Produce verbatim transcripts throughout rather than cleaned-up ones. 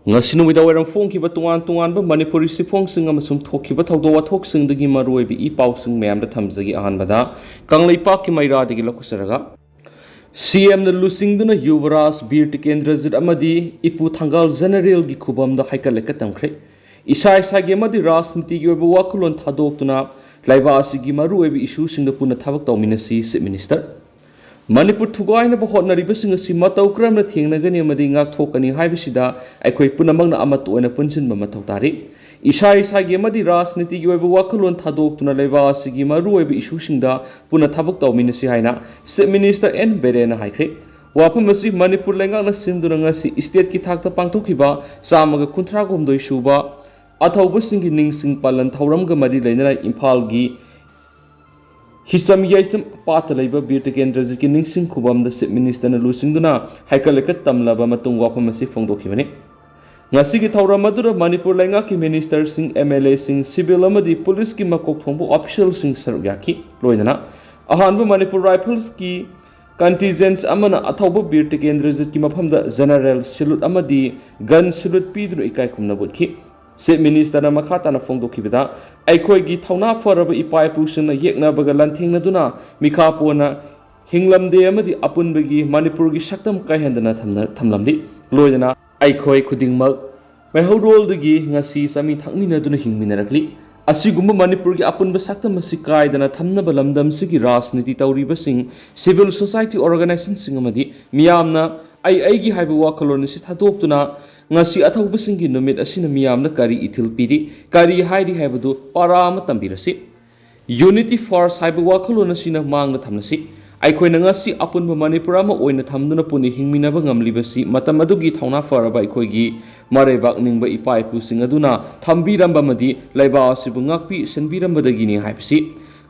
ꯉꯁꯤ ꯅꯨꯃꯤꯗꯥꯡ ꯋꯥꯏꯔꯝ ꯐꯣꯡꯈꯤꯕ ꯇꯣꯉꯥꯟ ꯇꯣꯉꯥꯟꯕ ꯃꯅꯤꯄꯨꯔꯤ ꯆꯦꯐꯣꯡꯁꯤꯡ ꯑꯃꯁꯨꯡ ꯊꯣꯛꯈꯤꯕ ꯊꯧꯗꯣꯛ ꯋꯥꯊꯣꯛꯁꯤꯡꯗꯒꯤ ꯃꯔꯨꯑꯣꯏꯕ ꯏ ꯄꯥꯎꯁꯤꯡ ꯃꯌꯥꯝꯗ ꯊꯝꯖꯒꯦ꯫ ꯑꯍꯥꯟꯕꯗ ꯀꯪꯂꯩꯄꯥꯛꯀꯤ ꯃꯩꯔꯥꯗꯒꯤ ꯂꯧꯈꯠꯆꯔꯒ, ꯁꯤ ꯑꯦꯝꯅ ꯂꯨꯆꯤꯡꯗꯨꯅ ꯌꯨꯕꯔꯥꯖ ꯕꯤꯔ ꯇꯤꯀꯦꯟꯗ꯭ꯔꯖꯤꯠ ꯑꯃꯗꯤ ꯏꯄꯨ ꯊꯪꯒꯥꯜ ꯖꯦꯅꯔꯦꯜꯒꯤ ꯈꯨꯕꯝꯗ ꯍꯩꯀꯠ ꯂꯩꯀꯠ ꯇꯝꯈ꯭ꯔꯦ꯫ ꯏꯁꯥ ꯏꯁꯥꯒꯤ ꯑꯃꯗꯤ ꯔꯥꯖꯅꯤꯇꯤꯒꯤ ꯑꯣꯏꯕ ꯋꯥꯈꯜꯂꯣꯟ ꯊꯥꯗꯣꯛꯇꯨꯅ ꯂꯩꯕꯥꯛ ꯑꯁꯤꯒꯤ ꯃꯔꯨꯑꯣꯏꯕ ꯏꯁꯨꯁꯤꯡꯗ ꯄꯨꯟꯅ ꯊꯕꯛ ꯇꯧꯃꯤꯟꯅꯁꯤ, ꯆꯤꯐ ꯃꯤꯅꯤꯁꯇꯔ꯫ ꯃꯅꯤꯄꯨꯔ ꯊꯨꯒꯥꯏꯅꯕ ꯍꯣꯠꯅꯔꯤꯕꯁꯤꯡ ꯑꯁꯤ ꯃꯇꯧ ꯀꯔꯝꯅ ꯊꯦꯡꯅꯒꯅꯤ ꯑꯃꯗꯤ ꯉꯥꯛꯊꯣꯛꯀꯅꯤ ꯍꯥꯏꯕꯁꯤꯗ ꯑꯩꯈꯣꯏ ꯄꯨꯝꯅꯃꯛꯅ ꯑꯃꯠꯇ ꯑꯣꯏꯅ ꯄꯨꯟꯁꯤꯟꯕ ꯃꯊꯧ ꯇꯥꯔꯤ꯫ ꯏꯁꯥ ꯏꯁꯥꯒꯤ ꯑꯃꯗꯤ ꯔꯥꯖꯅꯤꯇꯤꯒꯤ ꯑꯣꯏꯕ ꯋꯥꯈꯜꯂꯣꯟ ꯊꯥꯗꯣꯛꯇꯨꯅ ꯂꯩꯕꯥꯛ ꯑꯁꯤꯒꯤ ꯃꯔꯨꯑꯣꯏꯕ ꯏꯁꯨꯁꯤꯡꯗ ꯄꯨꯟꯅ ꯊꯕꯛ ꯇꯧꯃꯤꯟꯅꯁꯤ ꯍꯥꯏꯅ ꯆꯤꯐ ꯃꯤꯅꯤꯁꯇꯔ ꯑꯦꯟ ꯕꯤꯔꯦꯟꯅ ꯍꯥꯏꯈ꯭ꯔꯦ꯫ ꯋꯥꯐꯝ ꯑꯁꯤ ꯃꯅꯤꯄꯨꯔ ꯂꯩꯉꯥꯛꯅ ꯁꯤꯟꯗꯨꯅ ꯉꯁꯤ ꯏꯁꯇꯦꯠꯀꯤ ꯊꯥꯛꯇ ꯄꯥꯡꯊꯣꯛꯈꯤꯕ ꯆꯥꯝꯃꯒ ꯀꯨꯟꯊ꯭ꯔꯥ ꯍꯨꯝꯗꯣꯏ ꯁꯨꯕ ꯑꯊꯧꯕꯁꯤꯡꯒꯤ ꯅꯤꯡꯁꯤꯡ ꯄꯥꯂꯟ ꯊꯧꯔꯝꯒ ꯃꯔꯤ ꯂꯩꯅꯅ ꯏꯝꯐꯥꯜꯒꯤ ꯍꯤꯆꯝ ꯌꯥꯏꯆꯝ ꯄꯥꯠꯇ ꯂꯩꯕ ꯕꯤꯔ ꯇꯤꯀꯦꯟꯗ꯭ꯔꯖꯤꯠꯀꯤ ꯅꯤꯡꯁꯤꯡ ꯈꯨꯕꯝꯗ ꯆꯤꯐ ꯃꯤꯅꯤꯁꯇꯔꯅ ꯂꯨꯆꯤꯡꯗꯨꯅ ꯍꯩꯀꯠ ꯂꯩꯀꯠ ꯇꯝꯂꯕ ꯃꯇꯨꯡ ꯋꯥꯐꯝ ꯑꯁꯤ ꯐꯣꯡꯗꯣꯛꯈꯤꯕꯅꯤ꯫ ꯉꯁꯤꯒꯤ ꯊꯧꯔꯝ ꯑꯗꯨꯗ ꯃꯅꯤꯄꯨꯔ ꯂꯩꯉꯥꯛꯀꯤ ꯃꯤꯅꯤꯁꯇꯔꯁꯤꯡ, ꯑꯦꯝ ꯑꯦꯜ ꯑꯦꯁꯤꯡ, ꯁꯤꯚꯤꯜ ꯑꯃꯗꯤ ꯄꯨꯂꯤꯁꯀꯤ ꯃꯀꯣꯛ ꯊꯣꯡꯕ ꯑꯣꯐꯤꯁꯤꯌꯦꯜꯁꯤꯡ ꯁꯔꯨꯛ ꯌꯥꯈꯤ꯫ ꯂꯣꯏꯅꯅ ꯑꯍꯥꯟꯕ ꯃꯅꯤꯄꯨꯔ ꯔꯥꯏꯐꯜꯁꯀꯤ ꯀꯟꯇꯤꯟꯖꯦꯟꯁ ꯑꯃꯅ ꯑꯊꯧꯕ ꯕꯤꯔ ꯇꯤꯀꯦꯟꯗ꯭ꯔꯖꯤꯠꯀꯤ ꯃꯐꯝꯗ ꯖꯦꯅꯔꯦꯜ ꯁꯤꯂꯨꯠ ꯑꯃꯗꯤ ꯒꯟ ꯁꯤꯂꯨꯠ ꯄꯤꯗꯨꯅ ꯏꯀꯥꯏ ꯈꯨꯝꯅꯕ ꯎꯠꯈꯤ꯫ ꯆꯤꯐ ꯃꯤꯅꯤꯁꯇꯔꯅ ꯃꯈꯥ ꯇꯥꯅ ꯐꯣꯡꯗꯣꯛꯈꯤꯕꯗ, ꯑꯩꯈꯣꯏꯒꯤ ꯊꯧꯅꯥ ꯐꯔꯕ ꯏꯄꯥ ꯏꯄꯨꯁꯤꯡꯅ ꯌꯦꯛꯅꯕꯒ ꯂꯥꯟꯊꯦꯡꯅꯗꯨꯅ ꯃꯤꯈꯥ ꯄꯣꯟꯅ ꯍꯤꯡꯂꯝꯗꯦ ꯑꯃꯗꯤ ꯑꯄꯨꯟꯕꯒꯤ ꯃꯅꯤꯄꯨꯔꯒꯤ ꯁꯛꯇꯝ ꯀꯥꯏꯍꯟꯗꯅ ꯊꯝꯅ-, ꯊꯝꯂꯝꯂꯤ꯫ ꯂꯣꯏꯅꯅ ꯑꯩꯈꯣꯏ ꯈꯨꯗꯤꯡꯃꯛ ꯃꯩꯍꯧꯔꯣꯜꯗꯒꯤ ꯉꯁꯤ ꯆꯥꯃꯤ ꯊꯛꯃꯤꯟꯅꯗꯨꯅ ꯍꯤꯡꯃꯤꯟꯅꯔꯛꯂꯤ꯫ ꯑꯁꯤꯒꯨꯝꯕ ꯃꯅꯤꯄꯨꯔꯒꯤ ꯑꯄꯨꯟꯕ ꯁꯛꯇꯝ ꯑꯁꯤ ꯀꯥꯏꯗꯅ ꯊꯝꯅꯕ ꯂꯝꯗꯝꯁꯤꯒꯤ ꯔꯥꯖꯅꯤꯇꯤ ꯇꯧꯔꯤꯕꯁꯤꯡ, ꯁꯤꯚꯤꯜ ꯁꯣꯁꯥꯏꯇꯤ ꯑꯣꯔꯒꯅꯥꯏꯖꯦꯁꯟꯁꯤꯡ ꯑꯃꯗꯤ ꯃꯤꯌꯥꯝꯅ ꯑꯩ ꯑꯩꯒꯤ ꯍꯥꯏꯕ ꯋꯥꯈꯜꯂꯣꯟ ꯑꯁꯤ ꯊꯥꯗꯣꯛꯇꯨꯅ ꯉꯁꯤ ꯑꯊꯧꯕꯁꯤꯡꯒꯤ ꯅꯨꯃꯤꯠ ꯑꯁꯤꯅ ꯃꯤꯌꯥꯝꯅ ꯀꯔꯤ ꯏꯊꯤꯜ ꯄꯤꯔꯤ, ꯀꯔꯤ ꯍꯥꯏꯔꯤ ꯍꯥꯏꯕꯗꯨ ꯄꯥꯔꯥ ꯑꯃ ꯇꯝꯕꯤꯔꯁꯤ꯫ ꯌꯨꯅꯤꯇꯤ ꯐꯥꯔꯁ ꯍꯥꯏꯕ ꯋꯥꯈꯜꯂꯣꯟ ꯑꯁꯤꯅ ꯃꯥꯡꯗ ꯊꯝꯂꯁꯤ꯫ ꯑꯩꯈꯣꯏꯅ ꯉꯁꯤ ꯑꯄꯨꯟꯕ ꯃꯅꯤꯄꯨꯔ ꯑꯃ ꯑꯣꯏꯅ ꯊꯝꯗꯨꯅ ꯄꯨꯟꯅ ꯍꯤꯡꯃꯤꯟꯅꯕ ꯉꯝꯂꯤꯕꯁꯤ ꯃꯇꯝ ꯑꯗꯨꯒꯤ ꯊꯧꯅꯥ ꯐꯔꯕ ꯑꯩꯈꯣꯏꯒꯤ ꯃꯔꯩꯕꯥꯛ ꯅꯤꯡꯕ ꯏꯄꯥ ꯏꯄꯨꯁꯤꯡ ꯑꯗꯨꯅ ꯊꯝꯕꯤꯔꯝꯕ ꯑꯃꯗꯤ ꯂꯩꯕꯥꯛ ꯑꯁꯤꯕꯨ ꯉꯥꯛꯄꯤ ꯁꯦꯟꯕꯤꯔꯝꯕꯗꯒꯤꯅꯤ ꯍꯥꯏꯕꯁꯤ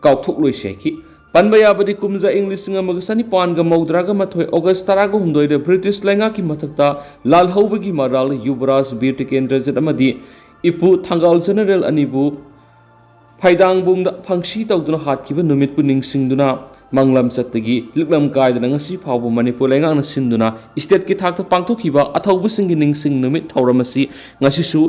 ꯀꯥꯎꯊꯣꯛꯂꯣꯏꯁꯤ ꯍꯥꯏꯈꯤ꯫ ꯄꯟꯕ ꯌꯥꯕꯗꯤ ꯀꯨꯝꯖꯥ ꯏꯪ ꯂꯤꯁꯤꯡ ꯑꯃꯒ ꯆꯅꯤꯄꯥꯟꯒ ꯃꯧꯗ꯭ꯔꯥꯒ ꯃꯥꯊꯣꯏ ꯑꯣꯒꯁ ꯇꯔꯥꯒ ꯍꯨꯝꯗꯣꯏꯗ ꯕ꯭ꯔꯤꯇꯤꯁ ꯂꯩꯉꯥꯛꯀꯤ ꯃꯊꯛꯇ ꯂꯥꯜꯍꯧꯕꯒꯤ ꯃꯔꯥꯜ ꯌꯨꯕꯔꯥꯖ ꯕꯤꯔ ꯇꯤꯀꯦꯟꯗ꯭ꯔꯖꯤꯠ ꯑꯃꯗꯤ ꯏꯄꯨ ꯊꯪꯒꯥꯜ ꯖꯦꯅꯔꯦꯜ ꯑꯅꯤꯕꯨ ꯐꯩꯗꯥꯡꯕꯨꯡꯗ ꯐꯪꯁꯤ ꯇꯧꯗꯨꯅ ꯍꯥꯠꯈꯤꯕ ꯅꯨꯃꯤꯠꯄꯨ ꯅꯤꯡꯁꯤꯡꯗꯨꯅ ꯃꯪꯂꯝꯆꯠꯇꯒꯤ ꯂꯤꯛꯂꯝ ꯀꯥꯏꯗꯅ ꯉꯁꯤ ꯐꯥꯎꯕ ꯃꯅꯤꯄꯨꯔ ꯂꯩꯉꯥꯛꯅ ꯁꯤꯟꯗꯨꯅ state ꯀꯤ ꯊꯥꯛꯇ ꯄꯥꯡꯊꯣꯛꯈꯤꯕ ꯑꯊꯧꯕꯁꯤꯡꯒꯤ ꯅꯤꯡꯁꯤꯡ ꯅꯨꯃꯤꯠ ꯊꯧꯔꯝ ꯑꯁꯤ ꯉꯁꯤꯁꯨ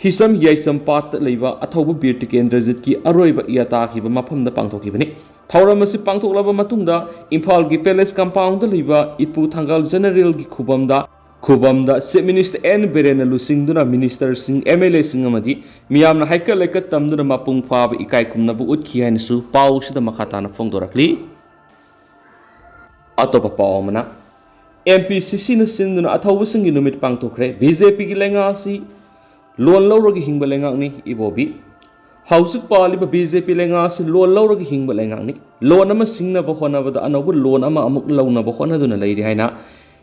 ꯍꯤꯁꯝ ꯌꯥꯏꯁꯝ ꯄꯥꯠꯇ ꯂꯩꯕ ꯑꯊꯧꯕ ꯕꯤꯔ ꯇꯤꯀꯦꯟꯗ꯭ꯔꯖꯤꯠꯀꯤ ꯑꯔꯣꯏꯕ ꯏꯌꯥ ꯇꯥꯈꯤꯕ ꯃꯐꯝꯗ ꯄꯥꯡꯊꯣꯛꯈꯤꯕꯅꯤ꯫ ꯊꯧꯔꯝ ꯑꯁꯤ ꯄꯥꯡꯊꯣꯛꯂꯕ ꯃꯇꯨꯡꯗ ꯏꯝꯐꯥꯜꯒꯤ Palace Compound ꯗ ꯂꯩꯕ ꯏꯄꯨ ꯊꯪꯒꯥꯜ General ꯒꯤ ꯈꯨꯕꯝꯗ, ꯈꯨꯕꯝꯗ Chief Minister ꯑꯦꯟ ꯕꯤꯔꯦꯟꯅ ꯂꯨꯆꯤꯡꯗꯨꯅ minister ꯁꯤꯡ, M L A ꯁꯤꯡ ꯑꯃꯗꯤ ꯃꯤꯌꯥꯝꯅ ꯍꯩꯀꯠ ꯂꯩꯀꯠ ꯇꯝꯗꯨꯅ ꯃꯄꯨꯡ ꯐꯥꯕ ꯏꯀꯥꯏ ꯈꯨꯝꯅꯕ ꯎꯠꯈꯤ ꯍꯥꯏꯅꯁꯨ ꯄꯥꯎ ꯑꯁꯤꯗ ꯃꯈꯥ ꯇꯥꯅ ꯐꯣꯡꯗꯣꯔꯛꯂꯤ꯫ ꯑꯇꯣꯞꯄ ꯄꯥꯎ ꯑꯃꯅ, M P C C ꯅ ꯁꯤꯟꯗꯨꯅ ꯑꯊꯧꯕꯁꯤꯡꯒꯤ ꯅꯨꯃꯤꯠ ꯄꯥꯡꯊꯣꯛꯈ꯭ꯔꯦ꯫ B J P ꯒꯤ ꯂꯩꯉꯥꯛ ꯑꯁꯤ ꯂꯣꯟ ꯂꯧꯔꯒ ꯍꯤꯡꯕ ꯂꯩꯉꯥꯛꯅꯤ, ꯏꯕꯣꯕꯤ꯫ ꯍꯧꯖꯤꯛ ꯄꯥꯜꯂꯤꯕ B J P ꯂꯩꯉꯥꯛ ꯑꯁꯤ ꯂꯣꯟ ꯂꯧꯔꯒ ꯍꯤꯡꯕ ꯂꯩꯉꯥꯛꯅꯤ꯫ ꯂꯣꯟ ꯑꯃ ꯁꯤꯡꯅꯕ ꯍꯣꯠꯅꯕꯗ ꯑꯅꯧꯕ ꯂꯣꯟ ꯑꯃ ꯑꯃꯨꯛ ꯂꯧꯅꯕ ꯍꯣꯠꯅꯗꯨꯅ ꯂꯩꯔꯤ ꯍꯥꯏꯅ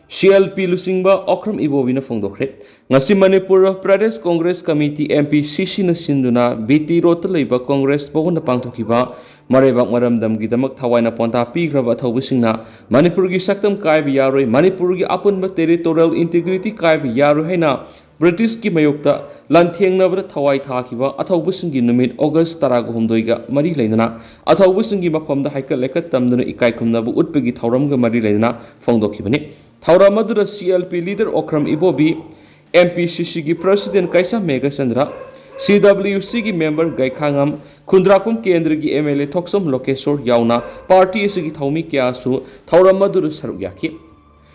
C L P ꯂꯨꯆꯤꯡꯕ ꯑꯣꯀ꯭ꯔꯝ ꯏꯕꯣꯕꯤꯅ ꯐꯣꯡꯗꯣꯛꯈ꯭ꯔꯦ꯫ ꯉꯁꯤ Manipur Pradesh Congress committee, M P C C ꯅ ꯁꯤꯟꯗꯨꯅ B T Road ꯇ ꯂꯩꯕ ꯀꯣꯡꯒ꯭ꯔꯦꯁ ꯚꯕꯟꯗ ꯄꯥꯡꯊꯣꯛꯈꯤꯕ ꯃꯔꯩꯕꯥꯛ ꯃꯔꯝꯗꯝꯒꯤꯗꯃꯛ ꯊꯋꯥꯏꯅ ꯄꯣꯟꯊꯥ ꯄꯤꯈ꯭ꯔꯕ ꯑꯊꯧꯕꯁꯤꯡꯅ ꯃꯅꯤꯄꯨꯔꯒꯤ ꯁꯛꯇꯝ ꯀꯥꯏꯕ ꯌꯥꯔꯣꯏ, ꯃꯅꯤꯄꯨꯔꯒꯤ ꯑꯄꯨꯟꯕ territorial integrity ꯀꯥꯏꯕ ꯌꯥꯔꯣꯏ ꯍꯥꯏꯅ ꯕ꯭ꯔꯤꯇꯤꯁꯀꯤ ꯃꯥꯌꯣꯛꯇ ꯂꯥꯟꯊꯦꯡꯅꯕꯗ ꯊꯋꯥꯏ ꯊꯥꯈꯤꯕ ꯑꯊꯧꯕꯁꯤꯡꯒꯤ ꯅꯨꯃꯤꯠ August ꯇꯔꯥꯒ ꯍꯨꯝꯗꯣꯏꯒ ꯃꯔꯤ ꯂꯩꯅꯅ ꯑꯊꯧꯕꯁꯤꯡꯒꯤ ꯃꯐꯝꯗ ꯍꯩꯀꯠ ꯂꯩꯀꯠ ꯇꯝꯗꯨꯅ ꯏꯀꯥꯏ ꯈꯨꯝꯅꯕ ꯎꯠꯄꯒꯤ ꯊꯧꯔꯝꯒ ꯃꯔꯤ ꯂꯩꯅꯅ ꯐꯣꯡꯗꯣꯛꯈꯤꯕꯅꯤ꯫ ꯊꯧꯔꯝ ꯑꯗꯨꯗ C L P leader Okram ꯏꯕꯣꯕꯤ, M P C C ꯒꯤ president ꯀꯩꯁꯥꯝ ꯃꯦꯘꯆꯟꯗ꯭ꯔ, C W C ꯒꯤ member ꯒꯩꯈꯥꯉꯝ, ꯈꯨꯟꯗ꯭ꯔꯥꯛꯄꯝ ꯀꯦꯟꯗ꯭ꯔꯒꯤ M L A ꯊꯣꯛꯆꯣꯝ ꯂꯣꯀꯦꯁꯣꯔ ꯌꯥꯎꯅ party ꯑꯁꯤꯒꯤ ꯊꯧꯃꯤ ꯀꯌꯥꯁꯨ ꯊꯧꯔꯝ ꯑꯗꯨꯗ ꯁꯔꯨꯛ ꯌꯥꯈꯤ꯫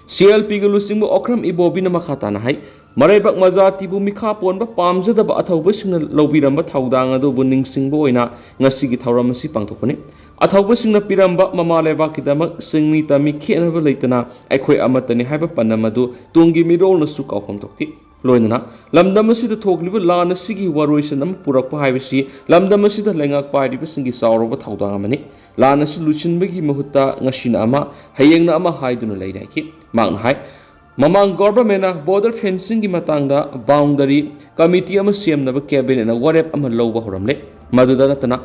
C L P ꯒ ꯂꯨꯆꯤꯡꯕ ꯑꯣꯀ꯭ꯔꯝ ꯏꯕꯣꯕꯤꯅ ꯃꯈꯥ ꯇꯥꯅ ꯍꯥꯏ, ꯃꯔꯩꯕꯥꯛ ꯃꯖꯥꯇꯤꯕꯨ ꯃꯤꯈꯥ ꯄꯣꯟꯕ ꯄꯥꯝꯖꯗꯕ ꯑꯊꯧꯕꯁꯤꯡꯅ ꯂꯧꯕꯤꯔꯝꯕ ꯊꯧꯗꯥꯡ ꯑꯗꯨꯕꯨ ꯅꯤꯡꯁꯤꯡꯕ ꯑꯣꯏꯅ ꯉꯁꯤꯒꯤ ꯊꯧꯔꯝ ꯑꯁꯤ ꯄꯥꯡꯊꯣꯛꯄꯅꯤ꯫ ꯑꯊꯧꯕꯁꯤꯡꯅ ꯄꯤꯔꯝꯕ ꯃꯃꯥ ꯂꯩꯕꯥꯛꯀꯤꯗꯃꯛ ꯁꯤꯡꯃꯤ ꯇꯝꯃꯤ ꯈꯦꯠꯅꯕ ꯂꯩꯇꯅ ꯑꯩꯈꯣꯏ ꯑꯃꯠꯇꯅꯤ ꯍꯥꯏꯕ ꯄꯥꯟꯗꯝ ꯑꯗꯨ ꯇꯨꯡꯒꯤ ꯃꯤꯔꯣꯜꯅꯁꯨ ꯀꯥꯎꯐꯝ ꯊꯣꯛꯇꯦ꯫ ꯂꯣꯏꯅꯅ ꯂꯝꯗꯝ ꯑꯁꯤꯗ ꯊꯣꯛꯂꯤꯕ ꯂꯥꯟ ꯑꯁꯤꯒꯤ ꯋꯥꯔꯣꯏꯁꯤꯟ ꯑꯃ ꯄꯨꯔꯛꯄ ꯍꯥꯏꯕꯁꯤ ꯂꯝꯗꯝ ꯑꯁꯤꯗ ꯂꯩꯉꯥꯛ ꯄꯥꯏꯔꯤꯕꯁꯤꯡꯒꯤ ꯆꯥꯎꯔꯕ ꯊꯧꯗꯥꯡ ꯑꯃꯅꯤ꯫ ꯂꯥꯟ ꯑꯁꯤ ꯂꯣꯏꯁꯤꯟꯕꯒꯤ ꯃꯍꯨꯠꯇ ꯉꯁꯤꯅ ꯑꯃ, ꯍꯌꯦꯡꯅ ꯑꯃ ꯍꯥꯏꯗꯨꯅ ꯂꯩꯔꯦ ꯍꯥꯏꯈꯤ꯫ ꯃꯍꯥꯛꯅ ꯍꯥꯏ, ꯃꯃꯥꯡ ꯒꯣꯚꯔꯟꯃꯦꯟꯠꯅ border fencing ꯒꯤ ꯃꯇꯥꯡꯗ boundary committee ꯑꯃ ꯁꯦꯝꯅꯕ cabinet ꯅ ꯋꯥꯔꯦꯞ ꯑꯃ ꯂꯧꯕ ꯍꯧꯔꯝꯂꯦ꯫ ꯃꯗꯨꯗ ꯅꯠꯇꯅ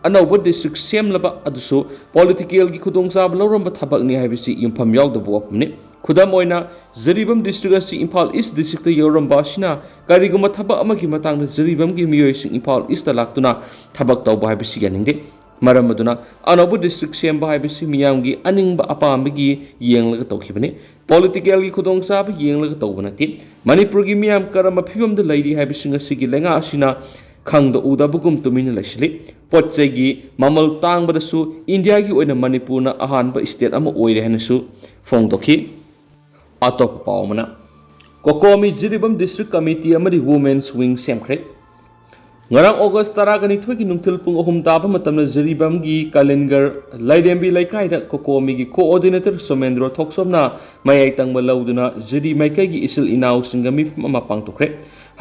ꯑꯅꯧꯕ district ꯁꯦꯝꯂꯕ ꯑꯗꯨꯁꯨ political ꯒꯤ ꯈꯨꯗꯣꯡꯆꯥꯕ ꯂꯧꯔꯝꯕ ꯊꯕꯛꯅꯤ ꯍꯥꯏꯕꯁꯤ ꯌꯨꯝꯐꯝ ꯌꯥꯎꯗꯕ ꯋꯥꯐꯝꯅꯤ꯫ ꯈꯨꯗꯝ ꯑꯣꯏꯅ, ꯖꯤꯔꯤꯕꯥꯝ district ꯑꯁꯤ ꯏꯝꯐꯥꯜ East district ꯇ ꯌꯥꯎꯔꯝꯕ ꯑꯁꯤꯅ ꯀꯔꯤꯒꯨꯝꯕ ꯊꯕꯛ ꯑꯃꯒꯤ ꯃꯇꯥꯡꯗ ꯖꯤꯔꯤꯕꯥꯝꯒꯤ ꯃꯤꯑꯣꯏꯁꯤꯡ ꯏꯝꯐꯥꯜ East ꯇ ꯂꯥꯛꯇꯨꯅ ꯊꯕꯛ ꯇꯧꯕ ꯍꯥꯏꯕꯁꯤ ꯌꯥꯅꯤꯡꯗꯦ꯫ ꯃꯔꯝ ꯑꯗꯨꯅ ꯑꯅꯧꯕ ꯗꯤꯁꯇ꯭ꯔꯤꯛ ꯁꯦꯝꯕ ꯍꯥꯏꯕꯁꯤ ꯃꯤꯌꯥꯝꯒꯤ ꯑꯅꯤꯡꯕ ꯑꯄꯥꯝꯕꯒꯤ ꯌꯦꯡꯂꯒ ꯇꯧꯈꯤꯕꯅꯤ꯫ ꯄꯣꯂꯤꯇꯤꯀꯦꯜꯒꯤ ꯈꯨꯗꯣꯡꯆꯥꯕ ꯌꯦꯡꯂꯒ ꯇꯧꯕ ꯅꯠꯇꯦ꯫ ꯃꯅꯤꯄꯨꯔꯒꯤ ꯃꯤꯌꯥꯝ ꯀꯔꯝꯕ ꯐꯤꯕꯝꯗ ꯂꯩꯔꯤ ꯍꯥꯏꯕꯁꯤ ꯉꯁꯤꯒꯤ ꯂꯩꯉꯥꯛ ꯑꯁꯤꯅ ꯈꯪꯗ ꯎꯗꯕꯒꯨꯝ ꯇꯨꯃꯤꯟꯅ ꯂꯩꯁꯤꯜꯂꯤ꯫ ꯄꯣꯠ ꯆꯩꯒꯤ ꯃꯃꯜ ꯇꯥꯡꯕꯗꯁꯨ ꯏꯟꯗꯤꯌꯥꯒꯤ ꯑꯣꯏꯅ ꯃꯅꯤꯄꯨꯔꯅ ꯑꯍꯥꯟꯕ ꯁ꯭ꯇꯦꯠ ꯑꯃ ꯑꯣꯏꯔꯦ ꯍꯥꯏꯅꯁꯨ ꯐꯣꯡꯗꯣꯛꯈꯤ꯫ ꯑꯇꯣꯞꯄ ꯄꯥꯎ ꯑꯃꯅ, ꯀꯣꯀꯣꯃꯤ ꯖꯤꯔꯤꯕꯥꯝ ꯗꯤꯁꯇ꯭ꯔꯤꯛ ꯀꯃꯤꯇꯤ ꯑꯃꯗꯤ ꯋꯨꯃꯦꯟꯁ ꯋꯤꯡ ꯁꯦꯝꯈ꯭ꯔꯦ꯫ ꯉꯔꯥꯡ ꯑꯣꯒꯁ ꯇꯔꯥꯒ ꯅꯤꯊꯣꯏꯒꯤ ꯅꯨꯡꯊꯤꯜ ꯄꯨꯡ ꯑꯍꯨꯝ ꯇꯥꯕ ꯃꯇꯝꯗ ꯖꯤꯔꯤꯕꯥꯝꯒꯤ ꯀꯥꯂꯤꯟꯒꯔ ꯂꯥꯏꯔꯦꯝꯕꯤ ꯂꯩꯀꯥꯏꯗ ꯀꯣꯀꯣꯃꯤꯒꯤ ꯀꯣꯑꯣꯔꯗꯤꯅꯦꯇꯔ ꯁꯣꯃꯦꯟꯗ꯭ꯔꯣ ꯊꯣꯛꯆꯣꯝꯅ ꯃꯌꯥꯏ ꯇꯪꯕ ꯂꯧꯗꯨꯅ ꯖꯤꯔꯤ ꯃꯥꯏꯀꯩꯒꯤ ꯏꯆꯤꯜ ꯏꯅꯥꯎꯁꯤꯡꯒ ꯃꯤꯐꯝ ꯑꯃ ꯄꯥꯡꯊꯣꯛꯈ꯭ꯔꯦ꯫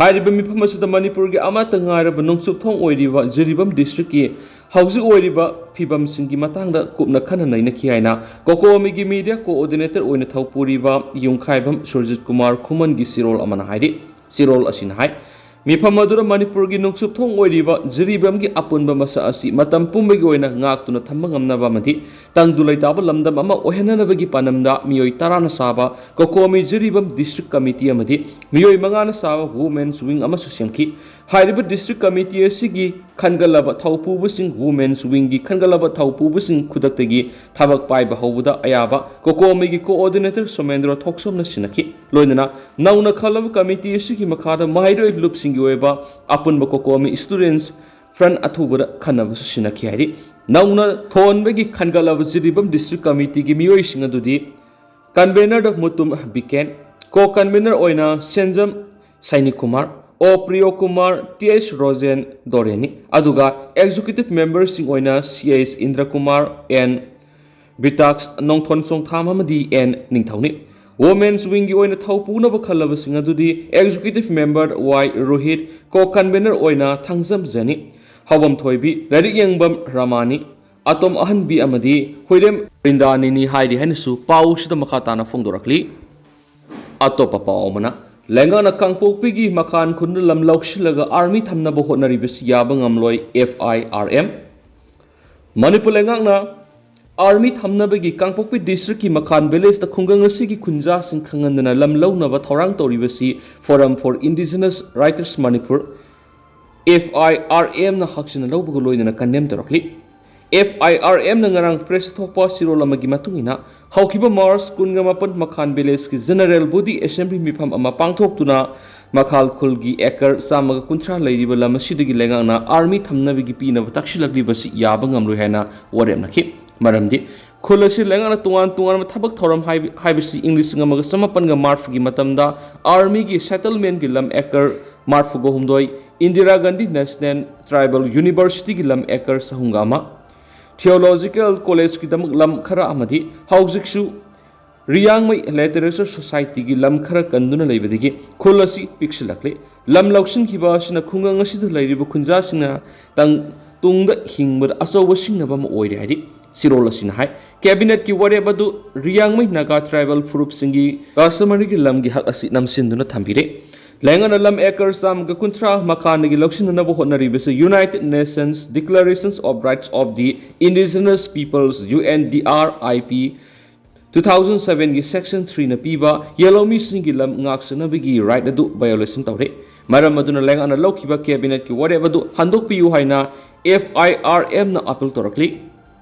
ꯍꯥꯏꯔꯤꯕ ꯃꯤꯐꯝ ꯑꯁꯤꯗ ꯃꯅꯤꯄꯨꯔꯒꯤ ꯑꯃꯠꯇ ꯉꯥꯏꯔꯕ ꯅꯣꯡꯆꯨꯞ ꯊꯣꯡ ꯑꯣꯏꯔꯤꯕ ꯖꯤꯔꯤꯕꯥꯝ ꯗꯤꯁꯇ꯭ꯔꯤꯛꯀꯤ ꯍꯧꯖꯤꯛ ꯑꯣꯏꯔꯤꯕ ꯐꯤꯕꯝꯁꯤꯡꯒꯤ ꯃꯇꯥꯡꯗ ꯀꯨꯞꯅ ꯈꯟꯅ ꯅꯩꯅꯈꯤ ꯍꯥꯏꯅ ꯀꯣꯀꯣꯃꯤꯒꯤ ꯃꯤꯗꯤꯌꯥ ꯀꯣꯑꯣꯔꯗꯤꯅꯦꯇꯔ ꯑꯣꯏꯅ ꯊꯧꯄꯨꯔꯤꯕ ꯌꯨꯝꯈꯥꯏꯕꯝ ꯁꯨꯔꯖꯤꯠ ꯀꯨꯃꯥꯔ ꯈꯨꯃꯟꯒꯤ ꯆꯤꯔꯣꯜ ꯑꯃꯅ ꯍꯥꯏꯔꯤ꯫ ꯆꯤꯔꯣꯜ ꯑꯁꯤꯅ ꯍꯥꯏ, ꯃꯤꯐꯝ ꯑꯗꯨꯗ ꯃꯅꯤꯄꯨꯔꯒꯤ ꯅꯣꯡꯆꯨꯞ ꯊꯣꯡ ꯑꯣꯏꯔꯤꯕ ꯖꯤꯔꯤꯕꯥꯝꯒꯤ ꯑꯄꯨꯟꯕ ꯃꯁꯛ ꯑꯁꯤ ꯃꯇꯝ ꯄꯨꯝꯕꯒꯤ ꯑꯣꯏꯅ ꯉꯥꯛꯇꯨꯅ ꯊꯝꯕ ꯉꯝꯅꯕ ꯑꯃꯗꯤ ꯇꯪꯗꯨ ꯂꯩꯇꯥꯕ ꯂꯝꯗꯝ ꯑꯃ ꯑꯣꯏꯍꯟꯅꯅꯕꯒꯤ ꯄꯥꯟꯗꯝꯗ ꯃꯤꯑꯣꯏ ꯇꯔꯥꯅ ꯁꯥꯕ ꯀꯣꯀꯣꯃꯤ ꯖꯤꯔꯤꯕꯥꯝ ꯗꯤꯁꯇ꯭ꯔꯤꯛ ꯀꯃꯤꯇꯤ ꯑꯃꯗꯤ ꯃꯤꯑꯣꯏ ꯃꯉꯥꯅ ꯁꯥꯕ ꯋꯨꯃꯦꯟꯁ ꯋꯤꯡ ꯑꯃꯁꯨ ꯁꯦꯝꯈꯤ꯫ ꯍꯥꯏꯔꯤꯕ ꯗꯤꯁꯇ꯭ꯔꯤꯛ ꯀꯃꯤꯇꯤ ꯑꯁꯤꯒꯤ ꯈꯟꯒꯠꯂꯕ ꯊꯧꯄꯨꯕꯁꯤꯡ, ꯋꯨꯃꯦꯟꯁ ꯋꯤꯡꯒꯤ ꯈꯟꯒꯠꯂꯕ ꯊꯧꯄꯨꯕꯁꯤꯡ ꯈꯨꯗꯛꯇꯒꯤ ꯊꯕꯛ ꯄꯥꯏꯕ ꯍꯧꯕꯗ ꯑꯌꯥꯕ ꯀꯣꯀꯣꯃꯤꯒꯤ ꯀꯣꯑꯣꯔꯗꯤꯅꯦꯇꯔ ꯁꯣꯃꯦꯟꯗ꯭ꯔꯣ ꯊꯣꯛꯆꯣꯝꯅ ꯁꯤꯟꯅꯈꯤ꯫ ꯂꯣꯏꯅꯅ ꯅꯧꯅ ꯈꯜꯂꯕ ꯀꯃꯤꯇꯤ ꯑꯁꯤꯒꯤ ꯃꯈꯥꯗ ꯃꯍꯩꯔꯣꯏ ꯂꯨꯞꯁꯤꯡꯒꯤ ꯑꯣꯏꯕ ꯑꯄꯨꯟꯕ ꯀꯣꯀꯣꯃꯤ ꯁ꯭ꯇꯨꯗꯦꯟꯠꯁ ꯐ꯭ꯔꯟꯠ ꯑꯊꯨꯕꯗ ꯈꯟꯅꯕꯁꯨ ꯁꯤꯟꯅꯈꯤ ꯍꯥꯏꯔꯤ꯫ ꯅꯧꯅ ꯊꯣꯟꯕꯒꯤ ꯈꯟꯒꯠꯂꯕ ꯖꯤꯔꯤꯕꯥꯝ ꯗꯤꯁꯇ꯭ꯔꯤꯛ ꯀꯃꯤꯇꯤꯒꯤ ꯃꯤꯑꯣꯏꯁꯤꯡ ꯑꯗꯨꯗꯤ ꯀꯟꯚꯦꯅꯔꯗ ꯃꯨꯇꯨꯝ ꯕꯤꯀꯦꯟ, ꯀꯣ ꯀꯟꯚꯦꯅꯔ ꯑꯣꯏꯅ ꯁꯦꯟꯖꯝ ꯁꯥꯏꯅꯤꯀꯨꯃꯥꯔ, ꯑꯣ ꯄ꯭ꯔꯤꯌꯣꯀꯨꯃꯥꯔ, ꯇꯤ ꯑꯩꯆ ꯔꯣꯖꯦꯟ ꯗꯣꯔꯦꯟꯅꯤ꯫ ꯑꯗꯨꯒ ꯑꯦꯛꯖꯤꯀ꯭ꯌꯨꯇꯤꯚ ꯃꯦꯝꯕꯔꯁꯤꯡ ꯑꯣꯏꯅ ꯁꯤ ꯑꯩꯆ ꯏꯟꯗ꯭ꯔꯀꯨꯃꯥꯔ, ꯑꯦꯟ ꯕꯤꯇꯥꯛꯁ ꯅꯣꯡꯊꯣꯟ ꯆꯣꯡꯊꯥꯝ ꯑꯃꯗꯤ ꯑꯦꯟ ꯅꯤꯡꯊꯧꯅꯤ꯫ ꯋꯨꯃꯦꯟꯁ ꯋꯤꯡꯒꯤ ꯑꯣꯏꯅ ꯊꯧ ꯄꯨꯅꯕ ꯈꯜꯂꯕꯁꯤꯡ ꯑꯗꯨꯗꯤ ꯑꯦꯛꯖꯤꯀ꯭ꯌꯨꯇꯤꯚ ꯃꯦꯝꯕꯔ ꯋꯥꯏ ꯔꯣꯍꯤꯠ, ꯀꯣ ꯀꯟꯚꯦꯅꯔ ꯑꯣꯏꯅ ꯊꯥꯡꯖꯝ ꯖꯦꯅꯤ, ꯍꯥꯎꯕꯝ ꯊꯣꯏꯕꯤ, ꯂꯥꯏꯔꯤꯛ ꯌꯦꯡꯕꯝ ꯔꯃꯥꯅꯤ, ꯑꯇꯣꯝ ꯑꯍꯟꯕꯤ ꯑꯃꯗꯤ ꯍꯨꯏꯔꯦꯝ ꯕ꯭ꯔꯤꯟꯗꯥꯅꯤꯅꯤ ꯍꯥꯏꯔꯤ ꯍꯥꯏꯅꯁꯨ ꯄꯥꯎꯁꯤꯗ ꯃꯈꯥ ꯇꯥꯅ ꯐꯣꯡꯗꯣꯔꯛꯂꯤ꯫ ꯑꯇꯣꯞꯄ ꯄꯥꯎ ꯑꯃꯅ, ꯂꯩꯉꯥꯛꯅ ꯀꯥꯡꯄꯣꯛꯄꯤꯒꯤ ꯃꯈꯥꯟ ꯈꯨꯟꯗ ꯂꯝ ꯂꯧꯁꯤꯜꯂꯒ ꯑꯥꯔꯃꯤ ꯊꯝꯅꯕ ꯍꯣꯠꯅꯔꯤꯕꯁꯤ ꯌꯥꯕ ꯉꯝꯂꯣꯏ, F I R M. Manipur ꯂꯩꯉꯥꯛꯅ ꯑꯥꯔꯃꯤ ꯊꯝꯅꯕꯒꯤ ꯀꯥꯡꯄꯣꯛꯄꯤ ꯗꯤꯁꯇ꯭ꯔꯤꯛꯀꯤ ꯃꯈꯥꯟ ꯚꯤꯂꯦꯖꯇ ꯈꯨꯡꯒꯪ ꯑꯁꯤꯒꯤ ꯈꯨꯟꯖꯥꯁꯤꯡ ꯈꯪꯍꯟꯗꯅ ꯂꯝ ꯂꯧꯅꯕ ꯊꯧꯔꯥꯡ ꯇꯧꯔꯤꯕꯁꯤ Forum for Indigenous Rights Manipur, F I R ꯑꯦꯝꯅ ꯍꯛꯆꯤꯟꯅ ꯂꯧꯕꯒ ꯂꯣꯏꯅꯅ ꯀꯟꯗꯦꯝ ꯇꯧꯔꯛꯂꯤ꯫ ꯑꯦꯐ ꯑꯥꯏ ꯑꯥꯔ ꯑꯦꯝꯅ ꯉꯔꯥꯡ ꯄ꯭ꯔꯦꯁꯇ ꯊꯣꯛꯄ ꯆꯦꯔꯣꯜ ꯑꯃꯒꯤ ꯃꯇꯨꯡ ꯏꯟꯅ, ꯍꯧꯈꯤꯕ ꯃꯥꯔꯆ ꯀꯨꯟꯒ ꯃꯥꯄꯟ ꯃꯈꯥꯟ ꯚꯤꯂꯦꯖꯀꯤ ꯖꯦꯅꯔꯦꯜ ꯕꯣꯗꯤ ꯑꯦꯁꯦꯝꯕ꯭ꯂꯤ ꯃꯤꯐꯝ ꯑꯃ ꯄꯥꯡꯊꯣꯛꯇꯨꯅ ꯃꯈꯥꯜ ꯈꯨꯜꯒꯤ ꯑꯦꯀꯔ ꯆꯥꯝꯃꯒ ꯀꯨꯟꯊ꯭ꯔꯥ ꯂꯩꯔꯤꯕ ꯂꯝ ꯑꯁꯤꯗꯒꯤ ꯂꯩꯉꯥꯛꯅ ꯑꯥꯔꯃꯤ ꯊꯝꯅꯕꯒꯤ ꯄꯤꯅꯕ ꯇꯛꯁꯤꯜꯂꯛꯂꯤꯕꯁꯤ ꯌꯥꯕ ꯉꯝꯂꯣꯏ ꯍꯥꯏꯅ ꯋꯥꯔꯦꯞꯅꯈꯤ꯫ ꯃꯔꯝꯗꯤ ꯈꯨꯜ ꯑꯁꯤ ꯂꯩꯉꯥꯛꯅ ꯇꯣꯉꯥꯟ ꯇꯣꯉꯥꯟꯕ ꯊꯕꯛ ꯊꯧꯔꯝ ꯍꯥꯏꯕ-, ꯍꯥꯏꯕꯁꯤ ꯏꯪ ꯂꯤꯁꯤꯡ ꯑꯃꯒ ꯆꯃꯥꯄꯟꯒ ꯃꯔꯐꯨꯒꯤ ꯃꯇꯝꯗ ꯑꯥꯔꯃꯤꯒꯤ ꯁꯦꯇꯜꯃꯦꯟꯒꯤ ꯂꯝ ꯑꯦꯀꯔ ꯃꯔꯐꯨꯒ ꯍꯨꯝꯗꯣꯏ, ꯏꯟꯗꯤꯔꯥ ꯒꯥꯟꯙꯤ ꯅꯦꯁꯅꯦꯜ ꯇ꯭ꯔꯥꯏꯕꯦꯜ ꯌꯨꯅꯤꯚꯔꯁꯤꯇꯤꯒꯤ ꯂꯝ ꯑꯦꯀꯔ ꯆꯍꯨꯝꯒ ꯑꯃ, ꯊꯤꯑꯣꯂꯣꯖꯤꯀꯦꯜ ꯀꯣꯂꯦꯖꯀꯤꯗꯃꯛ ꯂꯝ ꯈꯔ ꯑꯃꯗꯤ ꯍꯧꯖꯤꯛꯁꯨ ꯔꯤꯌꯥꯡꯃꯩ ꯂꯤꯇꯔꯦꯆꯔ ꯁꯣꯁꯥꯏꯇꯤꯒꯤ ꯂꯝ ꯈꯔ ꯀꯟꯗꯨꯅ ꯂꯩꯕꯗꯒꯤ ꯈꯨꯜ ꯑꯁꯤ ꯄꯤꯛꯁꯤꯜꯂꯛꯂꯤ꯫ ꯂꯝ ꯂꯧꯁꯤꯟꯈꯤꯕ ꯑꯁꯤꯅ ꯈꯨꯡꯒꯪ ꯑꯁꯤꯗ ꯂꯩꯔꯤꯕ ꯈꯨꯟꯖꯥꯁꯤꯡꯅ ꯇꯪ-, ꯇꯨꯡꯗ ꯍꯤꯡꯕꯗ ꯑꯆꯧꯕ ꯁꯤꯡꯅꯕ ꯑꯃ ꯑꯣꯏꯔꯦ ꯍꯥꯏꯔꯤ꯫ ꯆꯦꯔꯣꯜ ꯑꯁꯤꯅ ꯍꯥꯏ, ꯀꯦꯕꯤꯅꯦꯠꯀꯤ ꯋꯥꯔꯦꯞ ꯑꯗꯨ ꯔꯤꯌꯥꯡꯃꯩ ꯅꯥꯒꯥ ꯇ꯭ꯔꯥꯏꯕꯦꯜ ꯐꯨꯔꯨꯞꯁꯤꯡꯒꯤ ꯀꯁꯇꯃꯔꯤꯒꯤ ꯂꯝꯒꯤ ꯍꯛ ꯑꯁꯤ ꯅꯝꯁꯤꯟꯗꯨꯅ ꯊꯝꯕꯤꯔꯦ꯫ ꯂꯩꯉꯥꯛꯅ ꯂꯝ ꯑꯦꯀꯔ ꯆꯥꯝꯃꯒ ꯀꯨꯟꯊ꯭ꯔꯥ ꯃꯈꯥꯗꯒꯤ ꯂꯧꯁꯤꯟꯅꯅꯕ ꯍꯣꯠꯅꯔꯤꯕꯁꯤ United Nations Declarations of Rights of the Indigenous Peoples, U N D R I P, two thousand sevenꯒꯤ section threeꯅ ꯄꯤꯕ ꯌꯦꯜꯍꯧꯃꯤꯁꯤꯡꯒꯤ ꯂꯝ ꯉꯥꯛꯆꯅꯕꯒꯤ right ꯑꯗꯨ violation ꯇꯧꯔꯦ꯫ ꯃꯔꯝ ꯑꯗꯨꯅ ꯂꯩꯉꯥꯛꯅ ꯂꯧꯈꯤꯕ ꯀꯦꯕꯤꯅꯦꯠꯀꯤ ꯋꯥꯔꯦꯞ ꯑꯗꯨ ꯍꯟꯗꯣꯛꯄꯤꯌꯨ ꯍꯥꯏꯅ F I R Mꯅ appeal ꯇꯧꯔꯛꯂꯤ꯫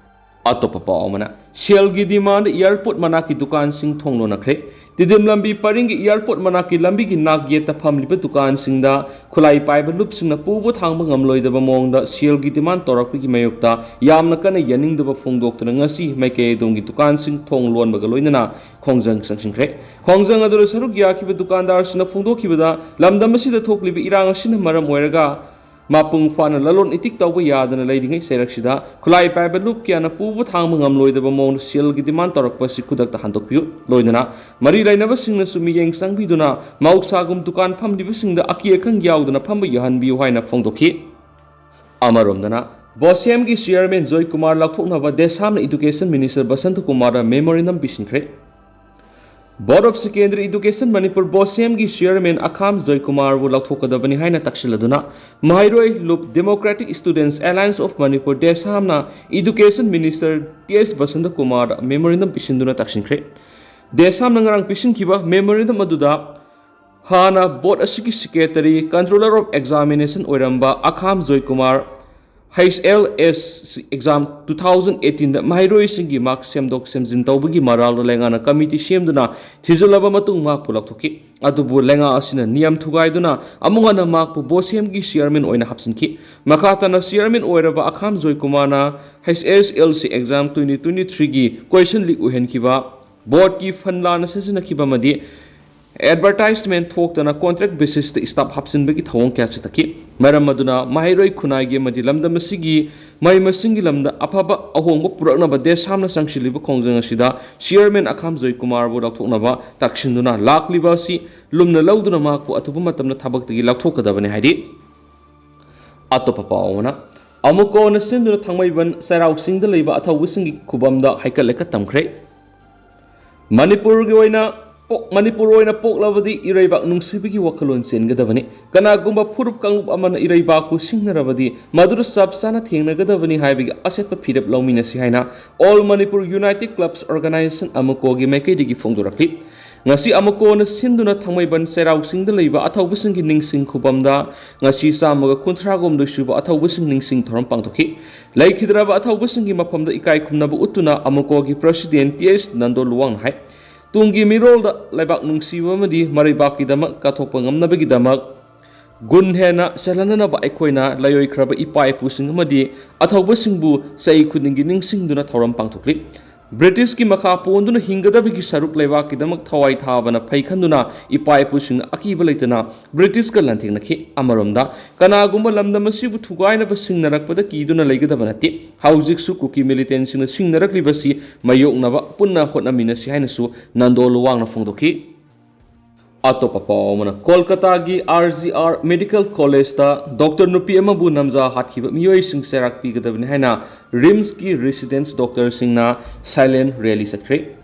ꯑꯇꯣꯞꯄ ꯄꯥꯎ ꯑꯃꯅ, ꯁꯦꯜꯒꯤ demand ꯑꯦꯌꯔꯄꯣꯔꯠ ꯃꯅꯥꯛꯀꯤ ꯗꯨꯀꯥꯟꯁꯤꯡ ꯊꯣꯡ ꯂꯣꯟꯅꯈ꯭ꯔꯦ꯫ ꯇꯤꯗꯤꯝ ꯂꯝꯕꯤ ꯄꯔꯤꯡꯒꯤ ꯑꯦꯌꯔꯄꯣꯔꯠ ꯃꯅꯥꯛꯀꯤ ꯂꯝꯕꯤꯒꯤ ꯅꯥꯛ ꯌꯦꯠꯇ ꯐꯝꯂꯤꯕ ꯗꯨꯀꯥꯟꯁꯤꯡꯗ ꯈꯨꯠꯂꯥꯏ ꯄꯥꯏꯕ ꯂꯨꯞꯁꯤꯡꯅ ꯄꯨꯕ ꯊꯥꯡꯕ ꯉꯝꯂꯣꯏꯗꯕ ꯃꯑꯣꯡꯗ ꯁꯦꯜꯒꯤ demand ꯇꯧꯔꯛꯄꯒꯤ ꯃꯥꯌꯣꯛꯇ ꯌꯥꯝꯅ ꯀꯟꯅ ꯌꯥꯅꯤꯡꯗꯕ ꯐꯣꯡꯗꯣꯛꯇꯨꯅ ꯉꯁꯤ ꯃꯥꯏꯀꯩ ꯑꯗꯣꯝꯒꯤ ꯗꯨꯀꯥꯟꯁꯤꯡ ꯊꯣꯡ ꯂꯣꯟꯕꯒ ꯂꯣꯏꯅꯅ ꯈꯣꯡꯖꯪ ꯆꯪꯁꯤꯟꯈ꯭ꯔꯦ꯫ ꯈꯣꯡꯖꯪ ꯑꯗꯨꯗ ꯁꯔꯨꯛ ꯌꯥꯈꯤꯕ ꯗꯨꯀꯥꯟꯗꯥꯔꯁꯤꯡꯅ ꯐꯣꯡꯗꯣꯛꯈꯤꯕꯗ, ꯂꯝꯗꯝ ꯑꯁꯤꯗ ꯊꯣꯛꯂꯤꯕ ꯏꯔꯥꯡ ꯑꯁꯤꯅ ꯃꯔꯝ ꯑꯣꯏꯔꯒ ꯃꯄꯨꯡ ꯐꯥꯅ ꯂꯂꯣꯟ ꯏꯇꯤꯛ ꯇꯧꯕ ꯌꯥꯗꯅ ꯂꯩꯔꯤꯉꯩ ꯆꯩꯔꯛꯁꯤꯗ ꯈꯨꯠꯂꯥꯏ ꯄꯥꯏꯕ ꯂꯨꯞ ꯀꯌꯥꯅ ꯄꯨꯕ ꯊꯥꯡꯕ ꯉꯝꯂꯣꯏꯗꯕ ꯃꯑꯣꯡꯗ ꯁꯦꯜꯒꯤ demand ꯇꯧꯔꯛꯄ ꯑꯁꯤ ꯈꯨꯗꯛꯇ ꯍꯟꯗꯣꯛꯄꯤꯌꯨ꯫ ꯂꯣꯏꯅꯅ ꯃꯔꯤ ꯂꯩꯅꯕꯁꯤꯡꯅꯁꯨ ꯃꯤꯠꯌꯦꯡ ꯆꯪꯕꯤꯗꯨꯅ ꯃꯍꯧꯁꯥꯒꯨꯝ ꯗꯨꯀꯥꯟ ꯐꯝꯂꯤꯕꯁꯤꯡꯗ ꯑꯀꯤ ꯑꯈꯪ ꯌꯥꯎꯗꯅ ꯐꯝꯕ ꯌꯥꯍꯟꯕꯤꯌꯨ ꯍꯥꯏꯅ ꯐꯣꯡꯗꯣꯛꯈꯤ꯫ ꯑꯃꯔꯣꯝꯗꯅ, ꯕꯣꯁꯦꯝꯒꯤ ꯆꯤꯌꯔꯃꯦꯟ ꯖꯣꯏꯀꯨꯃꯥꯔ ꯂꯧꯊꯣꯛꯅꯕ ꯗꯦꯁꯥꯝꯅ ꯏꯗꯨꯀꯦꯁꯟ ꯃꯤꯅꯤꯁꯇꯔ ꯕꯁꯟꯇ ꯀꯨꯃꯥꯔꯗ memorandum ꯄꯤꯁꯤꯟꯈ꯭ꯔꯦ꯫ Board of Secondary Education Manipur, ꯕꯣꯁꯦꯝꯒꯤ ꯆꯤꯌꯔꯃꯦꯟ ꯑꯈꯥꯝ ꯖꯣꯏꯀꯨꯃꯥꯔꯕꯨ ꯂꯧꯊꯣꯛꯀꯗꯕꯅꯤ ꯍꯥꯏꯅ ꯇꯛꯁꯤꯜꯂꯗꯨꯅ ꯃꯍꯩꯔꯣꯏ ꯂꯨꯞ Democratic Students Alliance of Manipur, ꯗꯦꯁꯥꯝꯅ education minister T S Basanta ꯀꯨꯃꯥꯔꯗ memorandum ꯄꯤꯁꯤꯟꯗꯨꯅ ꯇꯛꯁꯤꯟꯈ꯭ꯔꯦ꯫ ꯗꯦꯁꯥꯝꯅ ꯉꯔꯥꯡ ꯄꯤꯁꯤꯟꯈꯤꯕ memorandum ꯑꯗꯨꯗ ꯍꯥꯟꯅ ꯕꯣꯔꯗ ꯑꯁꯤꯒꯤ ꯁꯦꯀ꯭ꯔꯦꯇꯔꯤ, ꯀꯟꯇ꯭ꯔꯣꯂꯔ ꯑꯣꯐ ꯑꯦꯛꯖꯥꯃꯤꯅꯦꯁꯟ ꯑꯣꯏꯔꯝꯕ ꯑꯈꯥꯝ Joykumar, H L S exam two thousand eighteen ꯗ ꯃꯍꯩꯔꯣꯏꯁꯤꯡꯒꯤ ꯃꯥꯔꯛ ꯁꯦꯝꯗꯣꯛ ꯁꯦꯝꯖꯤꯟ ꯇꯧꯕꯒꯤ ꯃꯔꯥꯜꯗ ꯂꯩꯉꯥꯛꯅ ꯀꯃꯤꯇꯤ ꯁꯦꯝꯗꯨꯅ ꯊꯤꯖꯤꯜꯂꯕ ꯃꯇꯨꯡ ꯃꯍꯥꯛꯄꯨ ꯂꯧꯊꯣꯛꯈꯤ꯫ ꯑꯗꯨꯕꯨ ꯂꯩꯉꯥꯛ ꯑꯁꯤꯅ ꯅꯤꯌꯝ ꯊꯨꯒꯥꯏꯗꯨꯅ ꯑꯃꯨꯛ ꯍꯟꯅ ꯃꯍꯥꯛꯄꯨ ꯕꯣꯁꯦꯝꯒꯤ ꯆꯤꯌꯔꯃꯦꯟ ꯑꯣꯏꯅ ꯍꯥꯞꯆꯤꯟꯈꯤ꯫ ꯃꯈꯥ ꯇꯥꯅ ꯆꯤꯌꯔꯃꯦꯟ ꯑꯣꯏꯔꯕ ꯑꯈꯥꯝ ꯖꯣꯏꯀꯨꯃꯥꯔꯅ H S L C exam twenty twenty three ꯒꯤ question leak ꯑꯣꯏꯍꯟꯈꯤꯕ, ꯕꯣꯔꯗꯀꯤ ꯐꯟ ꯂꯥꯟꯅ ꯁꯤꯖꯤꯟꯅꯈꯤꯕ ꯑꯃꯗꯤ advertisement ꯊꯣꯛꯇꯅ contract basis ꯇ staff ꯍꯥꯞꯆꯤꯟꯕꯒꯤ ꯊꯧꯑꯣꯡ ꯀꯌꯥ ꯆꯠꯊꯈꯤ꯫ ꯃꯔꯝ ꯑꯗꯨꯅ ꯃꯍꯩꯔꯣꯏ ꯈꯨꯟꯅꯥꯏꯒꯤ ꯑꯃꯗꯤ ꯂꯝꯗꯝ ꯑꯁꯤꯒꯤ ꯃꯍꯩ ꯃꯁꯤꯡꯒꯤ ꯂꯝꯗ ꯑꯐꯕ ꯑꯍꯣꯡꯕ ꯄꯨꯔꯛꯅꯕ ꯗꯦꯁ ꯁꯥꯝꯅ ꯆꯪꯁꯤꯜꯂꯤꯕ ꯈꯣꯡꯖꯪ ꯑꯁꯤꯗ ꯆꯤꯌꯔꯃꯦꯟ ꯑꯈꯥꯝ ꯖꯣꯏꯀꯨꯃꯥꯔꯕꯨ ꯂꯧꯊꯣꯛꯅꯕ ꯇꯛꯁꯤꯟꯗꯨꯅ ꯂꯥꯛꯂꯤꯕ ꯑꯁꯤ ꯂꯨꯝꯅ ꯂꯧꯗꯨꯅ ꯃꯍꯥꯛꯄꯨ ꯑꯊꯨꯕ ꯃꯇꯝꯗ ꯊꯕꯛꯇꯒꯤ ꯂꯧꯊꯣꯛꯀꯗꯕꯅꯤ ꯍꯥꯏꯔꯤ꯫ ꯑꯇꯣꯞꯄ ꯄꯥꯎ ꯑꯃꯅ, ꯑꯃꯨꯛꯀ ꯍꯟꯅ ꯁꯤꯟꯗꯨꯅ ꯊꯥꯡꯃꯩꯕꯟ ꯆꯩꯔꯥꯎ ꯆꯤꯡꯗ ꯂꯩꯕ ꯑꯊꯧꯕꯁꯤꯡꯒꯤ ꯈꯨꯕꯝꯗ ꯍꯩꯀꯠ ꯂꯩꯀꯠ ꯇꯝꯈ꯭ꯔꯦ꯫ ꯃꯅꯤꯄꯨꯔꯒꯤ ꯑꯣꯏꯅ ꯄꯣꯛ-, ꯃꯅꯤꯄꯨꯔ ꯑꯣꯏꯅ ꯄꯣꯛꯂꯕꯗꯤ ꯏꯔꯩꯕꯥꯛ ꯅꯨꯡꯁꯤꯕꯒꯤ ꯋꯥꯈꯜꯂꯣꯟ ꯆꯦꯟꯒꯗꯕꯅꯤ꯫ ꯀꯅꯥꯒꯨꯝꯕ ꯐꯨꯔꯨꯞ ꯀꯥꯡꯂꯨꯞ ꯑꯃꯅ ꯏꯔꯩꯕꯥꯛꯄꯨ ꯁꯤꯡꯅꯔꯕꯗꯤ ꯃꯗꯨꯗ ꯆꯞ ꯆꯥꯅ ꯊꯦꯡꯅꯒꯗꯕꯅꯤ ꯍꯥꯏꯕꯒꯤ ꯑꯆꯦꯠꯄ ꯐꯤꯔꯦꯞ ꯂꯧꯃꯤꯟꯅꯁꯤ ꯍꯥꯏꯅ All Manipur United Clubs Organisation ꯑꯃꯨꯛꯀꯣꯒꯤ ꯃꯥꯏꯀꯩꯗꯒꯤ ꯐꯣꯡꯗꯣꯔꯛꯂꯤ꯫ ꯉꯁꯤ ꯑꯃꯨꯛꯀꯣꯅ ꯁꯤꯟꯗꯨꯅ ꯊꯥꯡꯃꯩꯕꯟ ꯆꯩꯔꯥꯎ ꯆꯤꯡꯗ ꯂꯩꯕ ꯑꯊꯧꯕꯁꯤꯡꯒꯤ ꯅꯤꯡꯁꯤꯡ ꯈꯨꯕꯝꯗ ꯉꯁꯤ ꯆꯥꯝꯃꯒ ꯀꯨꯟꯊ꯭ꯔꯥ ꯍꯨꯝꯗꯣꯏ ꯁꯨꯕ ꯑꯊꯧꯕꯁꯤꯡ ꯅꯤꯡꯁꯤꯡ ꯊꯧꯔꯝ ꯄꯥꯡꯊꯣꯛꯈꯤ꯫ ꯂꯩꯈꯤꯗ꯭ꯔꯕ ꯑꯊꯧꯕꯁꯤꯡꯒꯤ ꯃꯐꯝꯗ ꯏꯀꯥꯏ ꯈꯨꯝꯅꯕ ꯎꯠꯇꯨꯅ ꯑꯃꯨꯛꯀꯣꯒꯤ president T S ꯅꯟꯗꯣ ꯂꯨꯋꯥꯡꯅ ꯍꯥꯏ, ꯇꯨꯡꯒꯤ ꯃꯤꯔꯣꯜꯗ ꯂꯩꯕꯥꯛ ꯅꯨꯡꯁꯤꯕ ꯑꯃꯗꯤ ꯃꯔꯩꯕꯥꯛꯀꯤꯗꯃꯛ ꯀꯠꯊꯣꯛꯄ ꯉꯝꯅꯕꯒꯤꯗꯃꯛ ꯒꯨꯟ ꯍꯦꯟꯅ ꯆꯦꯜꯍꯟꯅꯅꯕ ꯑꯩꯈꯣꯏꯅ ꯂꯩꯔꯣꯏꯈ꯭ꯔꯕ ꯏꯄꯥ ꯏꯄꯨꯁꯤꯡ ꯑꯃꯗꯤ ꯑꯊꯧꯕꯁꯤꯡꯕꯨ ꯆꯍꯤ ꯈꯨꯗꯤꯡꯒꯤ ꯅꯤꯡꯁꯤꯡꯗꯨꯅ ꯊꯧꯔꯝ ꯄꯥꯡꯊꯣꯛꯂꯤ꯫ ꯕ꯭ꯔꯤꯇꯤꯁꯀꯤ ꯃꯈꯥ ꯄꯣꯟꯗꯨꯅ ꯍꯤꯡꯒꯗꯕꯒꯤ ꯁꯔꯨꯛ ꯂꯩꯕꯥꯛꯀꯤꯗꯃꯛ ꯊꯋꯥꯏ ꯊꯥꯕꯅ ꯐꯩ ꯈꯟꯗꯨꯅ ꯏꯄꯥ ꯏꯄꯨꯁꯤꯡꯅ ꯑꯀꯤꯕ ꯂꯩꯇꯅ ꯕ꯭ꯔꯤꯇꯤꯁꯀ ꯂꯥꯟꯊꯦꯡꯅꯈꯤ꯫ ꯑꯃꯔꯣꯝꯗ, ꯀꯅꯥꯒꯨꯝꯕ ꯂꯝꯗꯝ ꯑꯁꯤꯕꯨ ꯊꯨꯒꯥꯏꯅꯕ ꯁꯤꯡꯅꯔꯛꯄꯗ ꯀꯤꯗꯨꯅ ꯂꯩꯒꯗꯕ ꯅꯠꯇꯦ꯫ ꯍꯧꯖꯤꯛꯁꯨ ꯀꯨꯀꯤ militantꯁꯤꯡꯅ ꯁꯤꯡꯅꯔꯛꯂꯤꯕꯁꯤ ꯃꯥꯌꯣꯛꯅꯕ ꯄꯨꯟꯅ ꯍꯣꯠꯅꯃꯤꯟꯅꯁꯤ ꯍꯥꯏꯅꯁꯨ ꯅꯟꯗꯣ ꯂꯨꯋꯥꯡꯅ ꯐꯣꯡꯗꯣꯛꯈꯤ꯫ ꯑꯇꯣꯞꯄ ꯄꯥꯎ ꯑꯃꯅ, ꯀꯣꯜꯀꯇꯥꯒꯤ R G R Medical Collegeꯇ doctor ꯅꯨꯄꯤ ꯑꯃꯕꯨ ꯅꯝꯖꯥ ꯍꯥꯠꯈꯤꯕ ꯃꯤꯑꯣꯏꯁꯤꯡ ꯆꯩꯔꯥꯛ ꯄꯤꯒꯗꯕꯅꯤ ꯍꯥꯏꯅ RIMSꯀꯤ residents doctorꯁꯤꯡꯅ silent rally ꯆꯠꯈ꯭ꯔꯦ꯫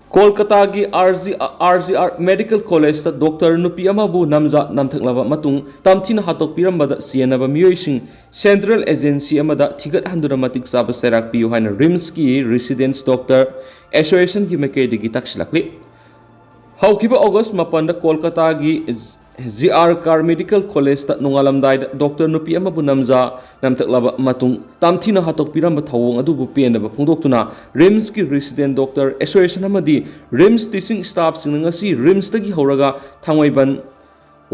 ꯀꯣꯜꯀꯇꯥꯒꯤ R G, R G R Medical Collegeꯇ doctor ꯅꯨꯄꯤ ꯑꯃꯕꯨ ꯅꯝꯖꯥ ꯅꯝꯊꯛꯂꯕ ꯃꯇꯨꯡ ꯇꯝꯊꯤꯅ ꯍꯥꯠꯇꯣꯛꯄꯤꯔꯝꯕꯗ ꯆꯦꯟꯅꯕ ꯃꯤꯑꯣꯏꯁꯤꯡ central agency ꯑꯃꯗ ꯊꯤꯒꯠꯍꯟꯗꯨꯅ ꯃꯇꯤꯛ ꯆꯥꯕ ꯆꯩꯔꯥꯛ ꯄꯤꯌꯨ ꯍꯥꯏꯅ RIMSꯀꯤ residents doctor associationꯒꯤ ꯃꯥꯏꯀꯩꯗꯒꯤ ꯇꯛꯁꯤꯜꯂꯛꯂꯤ꯫ ꯍꯧꯈꯤꯕ August ꯃꯥꯄꯟꯗ ꯀꯣꯜꯀꯇꯥꯒꯤ ꯖꯤ ꯑꯥꯔ ꯀꯥꯔ ꯃꯦꯗꯤꯀꯦꯜ ꯀꯣꯂꯦꯖꯇ ꯅꯣꯡꯉꯥꯜꯂꯝꯗꯥꯏꯗ ꯗꯣꯛꯇꯔ ꯅꯨꯄꯤ ꯑꯃꯕꯨ ꯅꯝꯖ ꯅꯝꯊꯛꯂꯕ ꯃꯇꯨꯡ ꯇꯝꯊꯤꯅ ꯍꯥꯠꯇꯣꯛꯄꯤꯔꯝꯕ ꯊꯧꯑꯣꯡ ꯑꯗꯨꯕꯨ ꯄꯦꯟꯗꯕ ꯐꯣꯡꯗꯣꯛꯇꯨꯅ ꯔꯤꯝꯁꯀꯤ ꯔꯦꯁꯤꯗꯦꯟ ꯗꯣꯛꯇꯔ ꯑꯦꯁꯣꯁꯤꯌꯦꯁꯟ ꯑꯃꯗꯤ ꯔꯤꯝꯁ ꯇꯤꯆꯤꯡ ꯁ꯭ꯇꯥꯐꯁꯤꯡꯅ ꯉꯁꯤ ꯔꯤꯝꯁꯇꯒꯤ ꯍꯧꯔꯒ ꯊꯥꯡꯃꯩꯕꯟ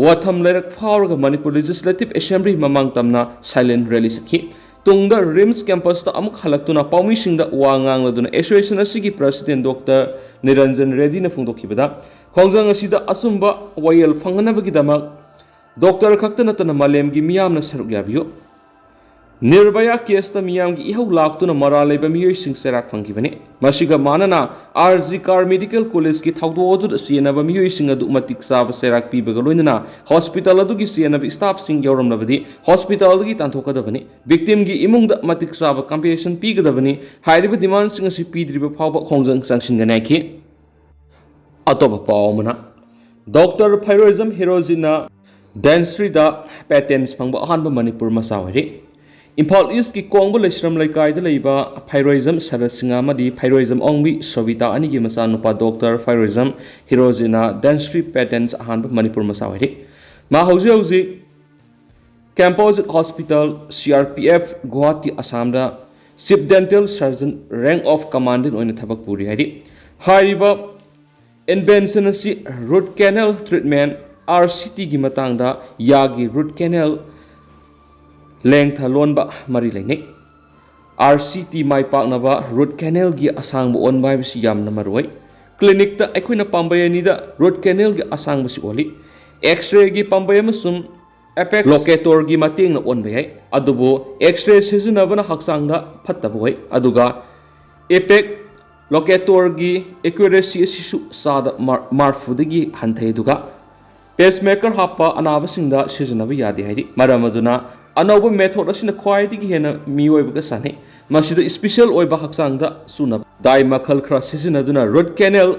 ꯋꯥꯊꯝ ꯂꯩꯔꯛ ꯐꯥꯎꯔꯒ ꯃꯅꯤꯄꯨꯔ ꯂꯦꯖꯤꯁꯂꯦꯇꯤꯚ ꯑꯦꯁꯦꯝꯕ꯭ꯂꯤ ꯃꯃꯥꯡ ꯇꯝꯅ ꯁꯥꯏꯂꯦꯟ ꯔꯦꯂꯤ ꯆꯠꯈꯤ꯫ ꯇꯨꯡꯗ ꯔꯤꯝꯁ ꯀꯦꯝꯄꯁꯇ ꯑꯃꯨꯛ ꯍꯜꯂꯛꯇꯨꯅ ꯄꯥꯎꯃꯤꯁꯤꯡꯗ ꯋꯥ ꯉꯥꯡꯂꯗꯨꯅ ꯑꯦꯁꯣꯁꯤꯌꯦꯁꯟ ꯑꯁꯤꯒꯤ ꯄ꯭ꯔꯁꯤꯗꯦꯟ ꯗꯣꯛꯇꯔ ꯅꯤꯔꯟꯖꯟ ꯔꯦꯗꯤꯅ ꯐꯣꯡꯗꯣꯛꯈꯤꯕꯗ, ꯈꯣꯡꯖꯪ ꯑꯁꯤꯗ ꯑꯆꯨꯝꯕ ꯋꯥꯌꯦꯜ ꯐꯪꯅꯅꯕꯒꯤꯗꯃꯛ ꯗꯣꯛꯇꯔ ꯈꯛꯇ ꯅꯠꯇꯅ ꯃꯥꯂꯦꯝꯒꯤ ꯃꯤꯌꯥꯝꯅ ꯁꯔꯨꯛ ꯌꯥꯕꯤꯌꯨ꯫ ꯅꯤꯔꯚꯌꯥ ꯀꯦꯁꯇ ꯃꯤꯌꯥꯝꯒꯤ ꯏꯍꯧ ꯂꯥꯛꯇꯨꯅ ꯃꯔꯥꯜ ꯂꯩꯕ ꯃꯤꯑꯣꯏꯁꯤꯡ ꯆꯩꯔꯥꯛ ꯐꯪꯈꯤꯕꯅꯤ꯫ ꯃꯁꯤꯒ ꯃꯥꯟꯅꯅ, ꯑꯥꯔ ꯖꯤ ꯀꯥꯔ ꯃꯦꯗꯤꯀꯦꯜ ꯀꯣꯂꯦꯖꯀꯤ ꯊꯧꯗꯣꯛ ꯑꯗꯨꯗ ꯆꯦꯟꯅꯕ ꯃꯤꯑꯣꯏꯁꯤꯡ ꯑꯗꯨ ꯃꯇꯤꯛ ꯆꯥꯕ ꯆꯩꯔꯥꯛ ꯄꯤꯕꯒ ꯂꯣꯏꯅꯅ ꯍꯣꯁꯄꯤꯇꯥꯜ ꯑꯗꯨꯒꯤ ꯆꯦꯟꯅꯕ ꯁ꯭ꯇꯥꯐꯁꯤꯡ ꯌꯥꯎꯔꯝꯂꯕꯗꯤ ꯍꯣꯁꯄꯤꯇꯥꯜꯗꯒꯤ ꯇꯥꯟꯊꯣꯛꯀꯗꯕꯅꯤ꯫ ꯚꯤꯛꯇꯤꯝꯒꯤ ꯏꯃꯨꯡꯗ ꯃꯇꯤꯛ ꯆꯥꯕ ꯀꯝꯄꯦꯟꯁꯦꯁꯟ ꯄꯤꯒꯗꯕꯅꯤ꯫ ꯍꯥꯏꯔꯤꯕ ꯗꯤꯃꯥꯟꯁꯤꯡ ꯑꯁꯤ ꯄꯤꯗ꯭ꯔꯤꯕ ꯐꯥꯎꯕ ꯈꯣꯡꯖꯪ ꯆꯪꯁꯤꯟꯒꯅꯤ ꯍꯥꯏꯈꯤ꯫ ꯑꯇꯣꯞꯄ ꯄꯥꯎ ꯑꯃꯅ, ꯗꯣꯛꯇꯔ ꯐꯩꯔꯣꯏꯖꯝ ꯍꯤꯔꯣꯖꯤꯅ ꯗꯦꯟꯁ꯭ꯔꯤꯗ ꯄꯦꯇꯦꯟꯁ ꯐꯪꯕ ꯑꯍꯥꯟꯕ ꯃꯅꯤꯄꯨꯔ ꯃꯆꯥ ꯑꯣꯏꯔꯦ꯫ ꯏꯝꯐꯥꯜ ꯏꯁꯀꯤ ꯀꯣꯡꯕ ꯂꯩꯁ꯭ꯔꯝ ꯂꯩꯀꯥꯏꯗ ꯂꯩꯕ ꯐꯩꯔꯣꯏꯖꯝ ꯁꯔꯠ ꯁꯤꯡꯍ ꯑꯃꯗꯤ ꯐꯩꯔꯣꯏꯖꯝ ꯑꯣꯡꯕꯤ ꯁꯣꯕꯤꯇꯥ ꯑꯅꯤꯒꯤ ꯃꯆꯥꯅꯨꯄꯥ ꯗꯣꯛꯇꯔ ꯐꯩꯔꯣꯏꯖꯝ ꯍꯤꯔꯣꯖꯤꯅ ꯗꯦꯟꯁ꯭ꯔꯤ ꯄꯦꯇꯦꯟꯁ ꯑꯍꯥꯟꯕ ꯃꯅꯤꯄꯨꯔ ꯃꯆꯥ ꯑꯣꯏꯔꯦ꯫ ꯃꯥ ꯍꯧꯖꯤꯛ ꯍꯧꯖꯤꯛ composite hospital, C R P F, Guwahati, ꯑꯁꯥꯝꯗ chief dental surgeon, rank of commandant ꯑꯣꯏꯅ ꯊꯕꯛ ꯄꯨꯔꯤ ꯍꯥꯏꯔꯤ꯫ ꯍꯥꯏꯔꯤꯕ ꯏꯟꯚꯦꯟꯁꯟ ꯑꯁꯤ root canal treatment, R C ꯇꯤꯒꯤ ꯃꯇꯥꯡꯗ ꯌꯥꯒꯤ ꯔꯨꯠ ꯀꯦꯅꯦꯜ ꯂꯦꯡꯊ ꯂꯣꯟꯕ ꯃꯔꯤ ꯂꯩꯅꯩ꯫ ꯑꯥꯔ ꯁꯤ ꯇꯤ ꯃꯥꯏ ꯄꯥꯛꯅꯕ ꯔꯨꯠ ꯀꯦꯅꯦꯜꯒꯤ ꯑꯁꯥꯡꯕ ꯑꯣꯟꯕ ꯍꯥꯏꯕꯁꯤ ꯌꯥꯝꯅ ꯃꯔꯨ ꯑꯣꯏ꯫ ꯀ꯭ꯂꯤꯅꯤꯛꯇ ꯑꯩꯈꯣꯏꯅ ꯄꯥꯝꯕꯩ ꯑꯅꯤꯗ ꯔꯨꯠ ꯀꯦꯅꯦꯜꯒꯤ ꯑꯁꯥꯡꯕꯁꯤ ꯑꯣꯜꯂꯤ꯫ ꯑꯦꯛꯁ-ꯔꯦꯒꯤ ꯄꯥꯝꯕꯩ ꯑꯃꯁꯨꯡ ꯑꯦꯄꯦꯛꯁ ꯂꯣꯀꯦꯇꯣꯔꯒꯤ ꯃꯇꯦꯡꯅ ꯑꯣꯟꯕ ꯌꯥꯏ꯫ ꯑꯗꯨꯕꯨ ꯑꯦꯛꯁ-ꯔꯦ ꯁꯤꯖꯤꯟꯅꯕꯅ ꯍꯛꯆꯥꯡꯗ ꯐꯠꯇꯕ ꯑꯣꯏ꯫ ꯑꯗꯨꯒ ꯑꯦꯄꯦꯛ ꯂꯣꯀꯦꯇꯣꯔꯒꯤ ꯑꯦꯀ꯭ꯌꯨꯔꯦꯁꯤ ꯑꯁꯤꯁꯨ ꯆꯥꯗ ꯃꯥꯔ-, ꯃꯥꯔꯐꯨꯗꯒꯤ ꯍꯟꯊꯩ꯫ ꯑꯗꯨꯒ ꯄꯦꯁꯃꯦꯀꯔ ꯍꯥꯞꯄ ꯑꯅꯥꯕꯁꯤꯡꯗ ꯁꯤꯖꯤꯟꯅꯕ ꯌꯥꯗꯦ ꯍꯥꯏꯔꯤ꯫ ꯃꯔꯝ ꯑꯗꯨꯅ ꯑꯅꯧꯕ ꯃꯦꯊꯣꯗ ꯑꯁꯤꯅ ꯈ꯭ꯋꯥꯏꯗꯒꯤ ꯍꯦꯟꯅ ꯃꯤꯑꯣꯏꯕꯒ ꯆꯥꯟꯅꯩ꯫ ꯃꯁꯤꯗ ꯏꯁꯄꯤꯁꯦꯜ ꯑꯣꯏꯕ ꯍꯛꯆꯥꯡꯗ ꯆꯨꯅꯕ ꯗꯥꯏ ꯃꯈꯜ ꯈꯔ ꯁꯤꯖꯤꯟꯅꯗꯨꯅ ꯔꯨꯠ ꯀꯦꯅꯦꯜ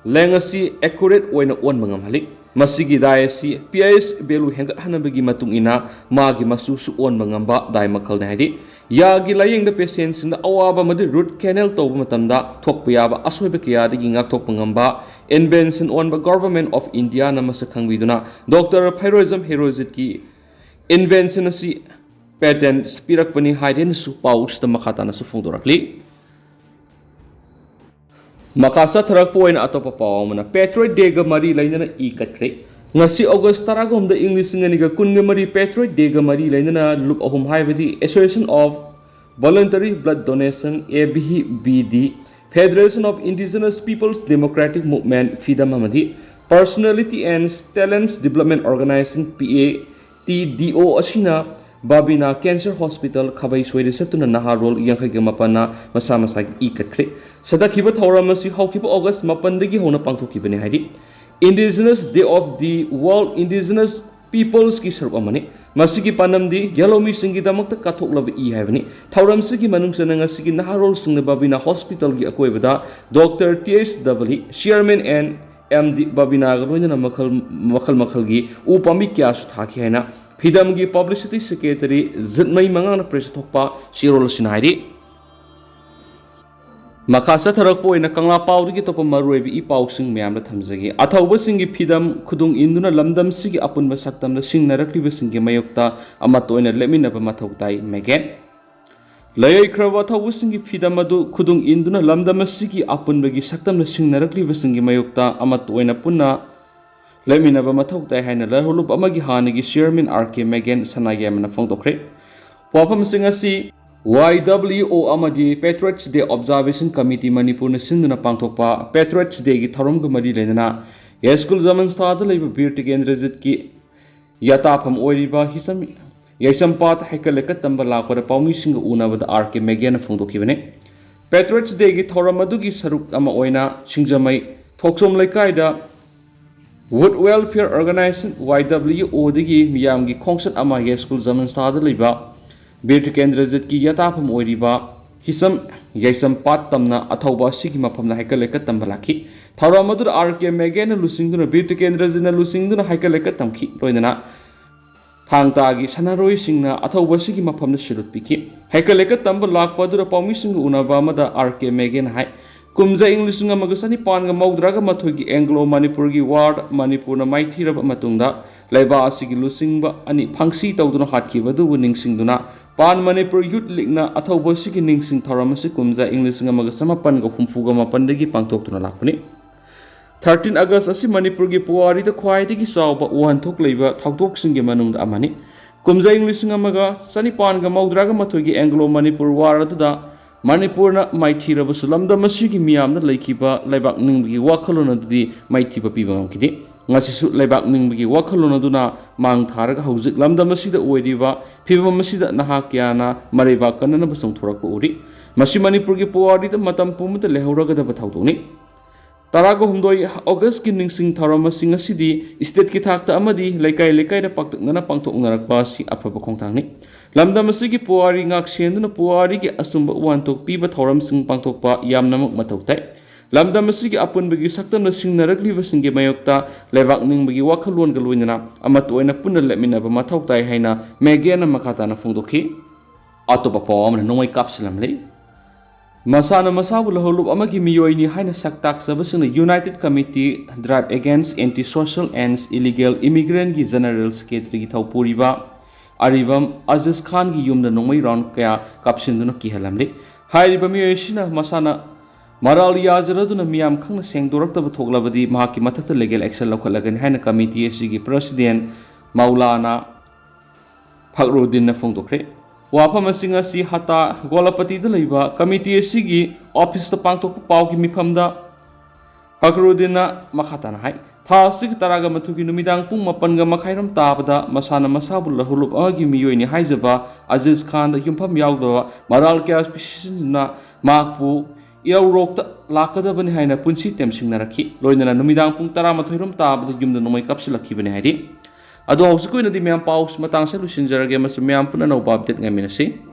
ꯂꯦꯡ ꯑꯁꯤ ꯑꯦꯀꯨꯔꯦꯠ ꯑꯣꯏꯅ ꯑꯣꯟꯕ ꯉꯝꯍꯜꯂꯤ꯫ ꯃꯁꯤꯒꯤ ꯗꯥꯏ ꯑꯁꯤ ꯄꯤ ꯑꯩꯆ ꯚꯦꯂꯨ ꯍꯦꯟꯒꯠꯍꯟꯅꯕꯒꯤ ꯃꯇꯨꯡ ꯏꯟꯅ ꯃꯥꯒꯤ ꯃꯆꯨꯁꯨ ꯑꯣꯟꯕ ꯉꯝꯕ ꯗꯥꯏ ꯃꯈꯜꯅꯤ ꯍꯥꯏꯔꯤ꯫ ꯌꯥꯒꯤ ꯂꯥꯌꯦꯡꯗ ꯄꯦꯁꯦꯟꯁꯤꯡꯗ ꯑꯋꯥꯕ ꯑꯃꯗꯤ ꯔꯨꯠ ꯀꯦꯅꯦꯜ ꯇꯧꯕ ꯃꯇꯝꯗ ꯊꯣꯛꯄ ꯌꯥꯕ ꯑꯁꯣꯏꯕ ꯀꯌꯥꯗꯒꯤ ꯉꯥꯛꯊꯣꯛꯄ ꯉꯝꯕ invention ꯑꯣꯟꯕ Government of Indiaꯅ ꯃꯁꯛ ꯈꯪꯕꯤꯗꯨꯅ ꯗꯣꯛꯇꯔ ꯐꯩꯔꯣꯏꯖꯝ ꯍꯦꯔꯣꯖꯤꯠꯀꯤ invention ꯑꯁꯤ patent ꯄꯤꯔꯛꯄꯅꯤ ꯍꯥꯏꯗꯨꯅꯁꯨ ꯄꯥꯎꯁꯤꯗ ꯃꯈꯥ ꯇꯥꯅꯁꯨ ꯐꯣꯡꯗꯣꯔꯛꯂꯤ꯫ ꯃꯈꯥ ꯆꯠꯊꯔꯛꯄ ꯑꯣꯏꯅ ꯑꯇꯣꯞꯄ ꯄꯥꯎ ꯑꯃꯅ Patriot Dayꯒ ꯃꯔꯤ ꯂꯩꯅꯅ ꯏ ꯀꯠꯈ꯭ꯔꯦ꯫ ꯉꯁꯤ August ꯇꯔꯥꯒ ꯍꯨꯝꯗꯣꯏ, ꯏꯪ ꯂꯤꯁꯤꯡ ꯑꯅꯤꯒ ꯀꯨꯟꯒ ꯃꯔꯤ Patriot Dayꯒ ꯃꯔꯤ ꯂꯩꯅꯅ ꯂꯨꯞ ꯑꯍꯨꯝ ꯍꯥꯏꯕꯗꯤ Association of Voluntary Blood Donation, A V B D, Federation of Indigenous Peoples Democratic Movement, ꯐꯤꯗꯝ, ꯑꯃꯗꯤ Personality and Talents Development Organization, P A T D O, ꯑꯁꯤꯅ ꯕꯥꯕꯤꯅꯥ Cancer Hospital ꯈꯥꯕꯩ ꯁꯣꯏꯗ ꯆꯠꯇꯨꯅ ꯅꯍꯥꯔꯣꯜ ꯌꯥꯡꯈꯩꯒ ꯃꯥꯄꯟꯅ ꯃꯁꯥ ꯃꯁꯥꯒꯤ ꯏ ꯀꯠꯈ꯭ꯔꯦ꯫ ꯁꯗꯛꯈꯤꯕ ꯊꯧꯔꯝ ꯑꯁꯤ ꯍꯧꯈꯤꯕ August ꯃꯥꯄꯟꯗꯒꯤ ꯍꯧꯅ ꯄꯥꯡꯊꯣꯛꯈꯤꯕꯅꯤ ꯍꯥꯏꯗꯤ Indigenous Day of the World Indigenous Peoplesꯀꯤ ꯁꯔꯨꯛ ꯑꯃꯅꯤ꯫ ꯃꯁꯤꯒꯤ ꯄꯥꯟꯗꯝꯗꯤ ꯌꯦꯜꯍꯧꯃꯤꯁꯤꯡꯒꯤꯗꯃꯛꯇ ꯀꯠꯊꯣꯛꯂꯕ ꯏ ꯍꯥꯏꯕꯅꯤ꯫ ꯊꯧꯔꯝꯁꯤꯒꯤ ꯃꯅꯨꯡ ꯆꯟꯅ ꯉꯁꯤꯒꯤ ꯅꯍꯥꯔꯣꯜꯁꯤꯡꯅ ꯕꯥꯕꯤꯅꯥ Hospitalꯒꯤ ꯑꯀꯣꯏꯕꯗ doctor T H Dhabali, Chairman and M D ꯕꯥꯕꯤꯅꯥꯒ ꯂꯣꯏꯅꯅ ꯃꯈꯜ, ꯃꯈꯜ ꯃꯈꯜꯒꯤ ꯎ ꯄꯥꯝꯕꯤ ꯀꯌꯥꯁꯨ ꯊꯥꯈꯤ ꯍꯥꯏꯅ ꯐꯤꯗꯝꯒꯤ Publicity Secretary ꯖꯤꯠꯃꯩ ꯃꯉꯥꯡꯅ press ꯊꯣꯛꯄ ꯆꯦꯔꯣꯜ ꯑꯁꯤꯅ ꯍꯥꯏꯔꯤ꯫ ꯃꯈꯥ ꯆꯠꯊꯔꯛꯄ ꯑꯣꯏꯅ ꯀꯪꯂꯥ ꯄꯥꯎꯗꯒꯤ ꯑꯇꯣꯞꯄ ꯃꯔꯨꯑꯣꯏꯕ ꯏ ꯄꯥꯎꯁꯤꯡ ꯃꯌꯥꯝꯗ ꯊꯝꯖꯒꯦ꯫ ꯑꯊꯧꯕꯁꯤꯡꯒꯤ ꯐꯤꯗꯝ ꯈꯨꯗꯨꯡ ꯏꯟꯗꯨꯅ ꯂꯝꯗꯝꯁꯤꯒꯤ ꯑꯄꯨꯟꯕ ꯁꯛꯇꯝꯗ ꯁꯤꯡꯅꯔꯛꯂꯤꯕꯁꯤꯡꯒꯤ ꯃꯥꯌꯣꯛꯇ ꯑꯃꯠꯇ ꯑꯣꯏꯅ ꯂꯦꯞꯃꯤꯟꯅꯕ ꯃꯊꯧ ꯇꯥꯏ, ꯃꯦꯒꯦꯟ꯫ ꯂꯩꯈ꯭ꯔꯕ ꯑꯊꯧꯕꯁꯤꯡꯒꯤ ꯐꯤꯗꯝ ꯑꯗꯨ ꯈꯨꯗꯨꯡ ꯏꯟꯗꯨꯅ ꯂꯝꯗꯝ ꯑꯁꯤꯒꯤ ꯑꯄꯨꯟꯕꯒꯤ ꯁꯛꯇꯝꯗ ꯁꯤꯡꯅꯔꯛꯂꯤꯕꯁꯤꯡꯒꯤ ꯃꯥꯌꯣꯛꯇ ꯑꯃꯠꯇ ꯑꯣꯏꯅ ꯄꯨꯟꯅ ꯂꯦꯞꯃꯤꯟꯅꯕ ꯃꯊꯧ ꯇꯥꯏ ꯍꯥꯏꯅ ꯂꯥꯏꯍꯧꯂꯨꯞ ꯑꯃꯒꯤ ꯍꯥꯟꯅꯒꯤ Chairman ꯑꯥꯔ ꯀꯦ ꯃꯦꯒꯦꯟ ꯁꯅꯥꯌꯥꯏꯃꯅ ꯐꯣꯡꯗꯣꯛꯈ꯭ꯔꯦ꯫ ꯋꯥꯐꯝꯁꯤꯡ ꯑꯁꯤ ꯋꯥꯏ ꯗꯕ꯭ꯂꯤꯎ ꯑꯣ ꯑꯃꯗꯤ Patriots Day Observation Committee ꯃꯅꯤꯄꯨꯔꯅ ꯁꯤꯟꯗꯨꯅ ꯄꯥꯡꯊꯣꯛꯄ Patriots Dayꯒꯤ ꯊꯧꯔꯝꯒ ꯃꯔꯤ ꯂꯩꯅꯅ ꯌꯥꯏꯁ꯭ꯀꯨꯜ ꯖꯃꯟꯁꯊꯥꯗ ꯂꯩꯕ ꯕꯤꯔ ꯇꯤꯀꯦꯟꯗ꯭ꯔꯖꯤꯠꯀꯤ ꯌꯥꯇꯥꯐꯝ ꯑꯣꯏꯔꯤꯕ ꯍꯤꯁꯝ ꯌꯥꯏꯁꯝꯄꯥꯠ ꯍꯩꯀꯠ ꯂꯩꯀꯠ ꯇꯝꯕ ꯂꯥꯛꯄꯗ ꯄꯥꯎꯃꯤꯁꯤꯡꯒ ꯎꯅꯕꯗ ꯑꯥꯔ ꯀꯦ ꯃꯦꯒꯦꯟꯅ ꯐꯣꯡꯗꯣꯛꯈꯤꯕꯅꯤ꯫ Patriots Dayꯒꯤ ꯊꯧꯔꯝ ꯑꯗꯨꯒꯤ ꯁꯔꯨꯛ ꯑꯃ ꯑꯣꯏꯅ ꯁꯤꯡꯖꯃꯩ ꯊꯣꯛꯆꯣꯝ ꯂꯩꯀꯥꯏꯗ Wood Welfare Organisation, ꯋꯥꯏ ꯗꯕ꯭ꯂꯤꯎ ꯑꯣꯗꯒꯤ ꯃꯤꯌꯥꯝꯒꯤ ꯈꯣꯡꯆꯠ ꯑꯃ ꯌꯥꯏꯁ꯭ꯀꯨꯜ ꯖꯃꯟꯁꯊꯥꯗ ꯂꯩꯕ ꯕꯤꯔ ꯇꯤꯀꯦꯟꯗ꯭ꯔꯖꯤꯠꯀꯤ ꯌꯥꯇꯥꯐꯝ ꯑꯣꯏꯔꯤꯕ ꯍꯤꯁꯝ ꯌꯥꯏꯁꯝꯄꯥꯠ ꯇꯝꯅ ꯑꯊꯧꯕ ꯑꯁꯤꯒꯤ ꯃꯐꯝꯗ ꯍꯩꯀꯠ ꯂꯩꯀꯠ ꯇꯝꯕ ꯂꯥꯛꯈꯤ꯫ ꯊꯧꯔꯝ ꯑꯗꯨꯗ ꯑꯥꯔ ꯀꯦ ꯃꯦꯒꯦꯟꯅ ꯂꯨꯆꯤꯡꯗꯨꯅ ꯕꯤꯔ ꯇꯤꯀꯦꯟꯗ꯭ꯔꯖꯤꯠꯅ ꯂꯨꯆꯤꯡꯗꯨꯅ ꯍꯩꯀꯠ ꯂꯩꯀꯠ ꯇꯝꯈꯤ꯫ ꯂꯣꯏꯅꯅ ꯊꯥꯡ ꯇꯥꯒꯤ ꯁꯥꯟꯅꯔꯣꯏꯁꯤꯡꯅ ꯑꯊꯧꯕ ꯑꯁꯤꯒꯤ ꯃꯐꯝꯗ salute ꯄꯤꯈꯤ꯫ ꯍꯩꯀꯠ ꯂꯩꯀꯠ ꯇꯝꯕ ꯂꯥꯛꯄ ꯑꯗꯨꯗ ꯄꯥꯎꯃꯤꯁꯤꯡꯒ ꯎꯅꯕ ꯑꯃꯗ ꯑꯥꯔ ꯀꯦ ꯃꯦꯒꯦꯟꯅ ꯍꯥꯏ, ꯀꯨꯝꯖꯥ ꯏꯪ ꯂꯤꯁꯤꯡ ꯑꯃꯒ ꯆꯅꯤꯄꯥꯟꯒ ꯃꯧꯗ꯭ꯔꯥꯒ ꯃꯥꯊꯣꯏꯒꯤ ꯑꯦꯡꯒ꯭ꯂꯣ ꯃꯅꯤꯄꯨꯔꯒꯤ ꯋꯥꯔꯗ ꯃꯅꯤꯄꯨꯔꯅ ꯃꯥꯏꯊꯤꯔꯕ ꯃꯇꯨꯡꯗ ꯂꯩꯕꯥꯛ ꯑꯁꯤꯒꯤ ꯂꯨꯆꯤꯡꯕ ꯑꯅꯤ ꯐꯪꯁꯤ ꯇꯧꯗꯨꯅ ꯍꯥꯠꯈꯤꯕ ꯑꯗꯨꯕꯨ ꯅꯤꯡꯁꯤꯡꯗꯨꯅ ꯄꯥꯟ ꯃꯅꯤꯄꯨꯔ ꯌꯨꯠ ꯂꯤꯒꯅ ꯑꯊꯧꯕ ꯑꯁꯤꯒꯤ ꯅꯤꯡꯁꯤꯡ ꯊꯧꯔꯝ ꯑꯁꯤ ꯀꯨꯝꯖꯥ ꯏꯪ ꯂꯤꯁꯤꯡ ꯑꯃꯒ ꯆꯃꯥꯄꯟꯒ ꯍꯨꯝꯐꯨꯒ ꯃꯥꯄꯟꯗꯒꯤ ꯄꯥꯡꯊꯣꯛꯇꯨꯅ ꯂꯥꯛꯄꯅꯤ꯫ ꯊꯥꯔꯇꯤꯟ ꯑꯥꯒꯁ ꯑꯁꯤ ꯃꯅꯤꯄꯨꯔꯒꯤ ꯄꯨꯋꯥꯔꯤꯗ ꯈ꯭ꯋꯥꯏꯗꯒꯤ ꯆꯥꯎꯕ ꯋꯥꯍꯟꯊꯣꯛ ꯂꯩꯕ ꯊꯧꯗꯣꯛꯁꯤꯡꯒꯤ ꯃꯅꯨꯡꯗ ꯑꯃꯅꯤ꯫ ꯀꯨꯝꯖꯥ ꯏꯪ ꯂꯤꯁꯤꯡ ꯑꯃꯒ ꯆꯅꯤꯄꯥꯟꯒ ꯃꯧꯗ꯭ꯔꯥꯒ ꯃꯥꯊꯣꯏꯒꯤ ꯑꯦꯡꯒ꯭ꯂꯣ ꯃꯅꯤꯄꯨꯔ ꯋꯥꯔ ꯑꯗꯨꯗ ꯃꯅꯤꯄꯨꯔꯅ ꯃꯥꯏꯊꯤꯔꯕꯁꯨ ꯂꯝꯗꯝ ꯑꯁꯤꯒꯤ ꯃꯤꯌꯥꯝꯗ ꯂꯩꯈꯤꯕ ꯂꯩꯕꯥꯛ ꯅꯤꯡꯕꯒꯤ ꯋꯥꯈꯜꯂꯣꯟ ꯑꯗꯨꯗꯤ ꯃꯥꯏꯊꯤꯕ ꯄꯤꯕ ꯉꯝꯈꯤꯗꯦ꯫ ꯉꯁꯤꯁꯨ ꯂꯩꯕꯥꯛ ꯅꯤꯡꯕꯒꯤ ꯋꯥꯈꯜꯂꯣꯟ ꯑꯗꯨꯅ ꯃꯥꯡ ꯊꯥꯔꯒ ꯍꯧꯖꯤꯛ ꯂꯝꯗꯝ ꯑꯁꯤꯗ ꯑꯣꯏꯔꯤꯕ ꯐꯤꯕꯝ ꯑꯁꯤꯗ ꯅꯍꯥ ꯀꯌꯥꯅ ꯃꯔꯩꯕꯥꯛ ꯀꯟꯅꯅꯕ ꯆꯣꯡꯊꯣꯔꯛꯄ ꯎꯔꯤ꯫ ꯃꯁꯤ ꯃꯅꯤꯄꯨꯔꯒꯤ ꯄꯨꯋꯥꯔꯤꯗ ꯃꯇꯝ ꯄꯨꯝꯕꯗ ꯂꯩꯍꯧꯔꯒꯗꯕ ꯊꯧꯗꯣꯛꯅꯤ꯫ ꯇꯔꯥꯒ ꯍꯨꯝꯗꯣꯏ ꯑꯣꯒꯁꯀꯤ ꯅꯤꯡꯁꯤꯡ ꯊꯧꯔꯝꯁꯤꯡ ꯑꯁꯤꯗꯤ ꯏꯁꯇꯦꯠꯀꯤ ꯊꯥꯛꯇ ꯑꯃꯗꯤ ꯂꯩꯀꯥꯏ ꯂꯩꯀꯥꯏꯗ ꯄꯥꯛꯇꯛꯅꯅ ꯄꯥꯡꯊꯣꯛꯅꯔꯛꯄ ꯑꯁꯤ ꯑꯐꯕ ꯈꯣꯡꯊꯥꯡꯅꯤ꯫ ꯂꯝꯗꯝ ꯑꯁꯤꯒꯤ ꯄꯨꯋꯥꯔꯤ ꯉꯥꯛ ꯁꯦꯟꯗꯨꯅ ꯄꯨꯋꯥꯔꯤꯒꯤ ꯑꯆꯨꯝꯕ ꯋꯥꯍꯟꯊꯣꯛ ꯄꯤꯕ ꯊꯧꯔꯝꯁꯤꯡ ꯄꯥꯡꯊꯣꯛꯄ ꯌꯥꯝꯅꯃꯛ ꯃꯊꯧ ꯇꯥꯏ꯫ ꯂꯝꯗꯝ ꯑꯁꯤꯒꯤ ꯑꯄꯨꯟꯕꯒꯤ ꯁꯛꯇꯝꯅ ꯁꯤꯡꯅꯔꯛꯂꯤꯕꯁꯤꯡꯒꯤ ꯃꯥꯌꯣꯛꯇ ꯂꯩꯕꯥꯛ ꯅꯤꯡꯕꯒꯤ ꯋꯥꯈꯜꯂꯣꯟꯒ ꯂꯣꯏꯅꯅ ꯑꯃꯠꯇ ꯑꯣꯏꯅ ꯄꯨꯟꯅ ꯂꯦꯞꯃꯤꯟꯅꯕ ꯃꯊꯧ ꯇꯥꯏ ꯍꯥꯏꯅ ꯃꯦꯒꯦꯅ ꯃꯈꯥ ꯇꯥꯅ ꯐꯣꯡꯗꯣꯛꯈꯤ꯫ ꯑꯇꯣꯞꯄ ꯄꯥꯎ ꯑꯃꯅ ꯅꯣꯡꯃꯩ ꯀꯥꯞꯁꯤꯜꯂꯝꯂꯤ꯫ ꯃꯁꯥꯅ ꯃꯁꯥꯕꯨ ꯂꯧꯍꯧꯂꯨꯞ ꯑꯃꯒꯤ ꯃꯤꯑꯣꯏꯅꯤ ꯍꯥꯏꯅ ꯁꯛ ꯇꯥꯛꯆꯕꯁꯤꯡꯅ United Committee Drive Against Anti-Social and Illegal Immigrantꯒꯤ General Secretaryꯒꯤ ꯊꯧꯄꯨꯔꯤꯕ ꯑꯔꯤꯕꯝ ꯑꯖꯤꯖ ꯈꯥꯟꯒꯤ ꯌꯨꯝꯗ ꯅꯣꯡꯃꯩ ꯔꯥꯎꯟ ꯀꯌꯥ ꯀꯥꯞꯁꯤꯟꯗꯨꯅ ꯀꯤꯍꯜꯂꯝꯂꯤ꯫ ꯍꯥꯏꯔꯤꯕ ꯃꯤꯑꯣꯏ ꯑꯁꯤꯅ ꯃꯁꯥꯅ ꯃꯔꯥꯜ ꯌꯥꯖꯔꯗꯨꯅ ꯃꯤꯌꯥꯝ ꯈꯪꯅ ꯁꯦꯡꯗꯣꯔꯛꯇꯕ ꯊꯣꯛꯂꯕꯗꯤ ꯃꯍꯥꯛꯀꯤ ꯃꯊꯛꯇ legal action ꯂꯧꯈꯠꯂꯒꯅꯤ ꯍꯥꯏꯅ committee ꯑꯁꯤꯒꯤ president ꯃꯧꯂꯥꯅꯥ ꯐꯈꯔꯨꯗꯤꯟꯅ ꯐꯣꯡꯗꯣꯛꯈ꯭ꯔꯦ꯫ ꯋꯥꯐꯝꯁꯤꯡ ꯑꯁꯤ ꯍꯇꯥ ꯒꯣꯂꯥꯄꯇꯤꯗ ꯂꯩꯕ committee ꯑꯁꯤꯒꯤ officeꯇ ꯄꯥꯡꯊꯣꯛꯄ ꯄꯥꯎꯒꯤ ꯃꯤꯐꯝꯗ ꯐꯈꯔꯨꯗꯤꯟꯅ ꯃꯈꯥ ꯇꯥꯅ ꯍꯥꯏ, ꯊꯥ ꯑꯁꯤꯒꯤ ꯇꯔꯥꯒ ꯃꯥꯊꯣꯏꯒꯤ ꯅꯨꯃꯤꯗꯥꯡ ꯄꯨꯡ ꯃꯥꯄꯟꯒ ꯃꯈꯥꯏꯔꯣꯝ ꯇꯥꯕꯗ ꯃꯁꯥꯅ ꯃꯁꯥꯕꯨ ꯂꯧꯍꯧꯂꯨꯞ ꯑꯃꯒꯤ ꯃꯤꯑꯣꯏꯅꯤ ꯍꯥꯏꯖꯕ ꯑꯖꯤꯖ ꯈꯥꯟꯗ ꯌꯨꯝꯐꯝ ꯌꯥꯎꯗꯕ ꯃꯔꯥꯜ ꯀꯌꯥ ꯄꯤꯁꯤꯟꯗꯨꯅ ꯃꯍꯥꯛꯄꯨ ꯏꯔꯧꯔꯣꯛꯇ ꯂꯥꯛꯀꯗꯕꯅꯤ ꯍꯥꯏꯅ ꯄꯨꯟꯁꯤ ꯇꯦꯝꯁꯤꯡꯅꯔꯛꯈꯤ꯫ ꯂꯣꯏꯅꯅ ꯅꯨꯃꯤꯗꯥꯡ ꯄꯨꯡ ꯇꯔꯥꯃꯥꯊꯣꯏꯔꯣꯝ ꯇꯥꯕꯗ ꯌꯨꯝꯗ ꯅꯣꯡꯃꯩ ꯀꯥꯞꯁꯤꯜꯂꯛꯈꯤꯕꯅꯤ ꯍꯥꯏꯔꯤ꯫ ꯑꯗꯣ ꯍꯧꯖꯤꯛꯀꯤ ꯑꯣꯏꯅꯗꯤ ꯃꯌꯥꯝ ꯄꯥꯎ ꯃꯇꯥꯡꯁꯦ ꯂꯣꯏꯁꯤꯟꯖꯔꯒꯦ ꯑꯃꯁꯨꯡ ꯃꯌꯥꯝ ꯄꯨꯟꯅ ꯑꯅꯧꯕ update ꯉꯥꯏꯃꯤꯟꯅꯁꯤ꯫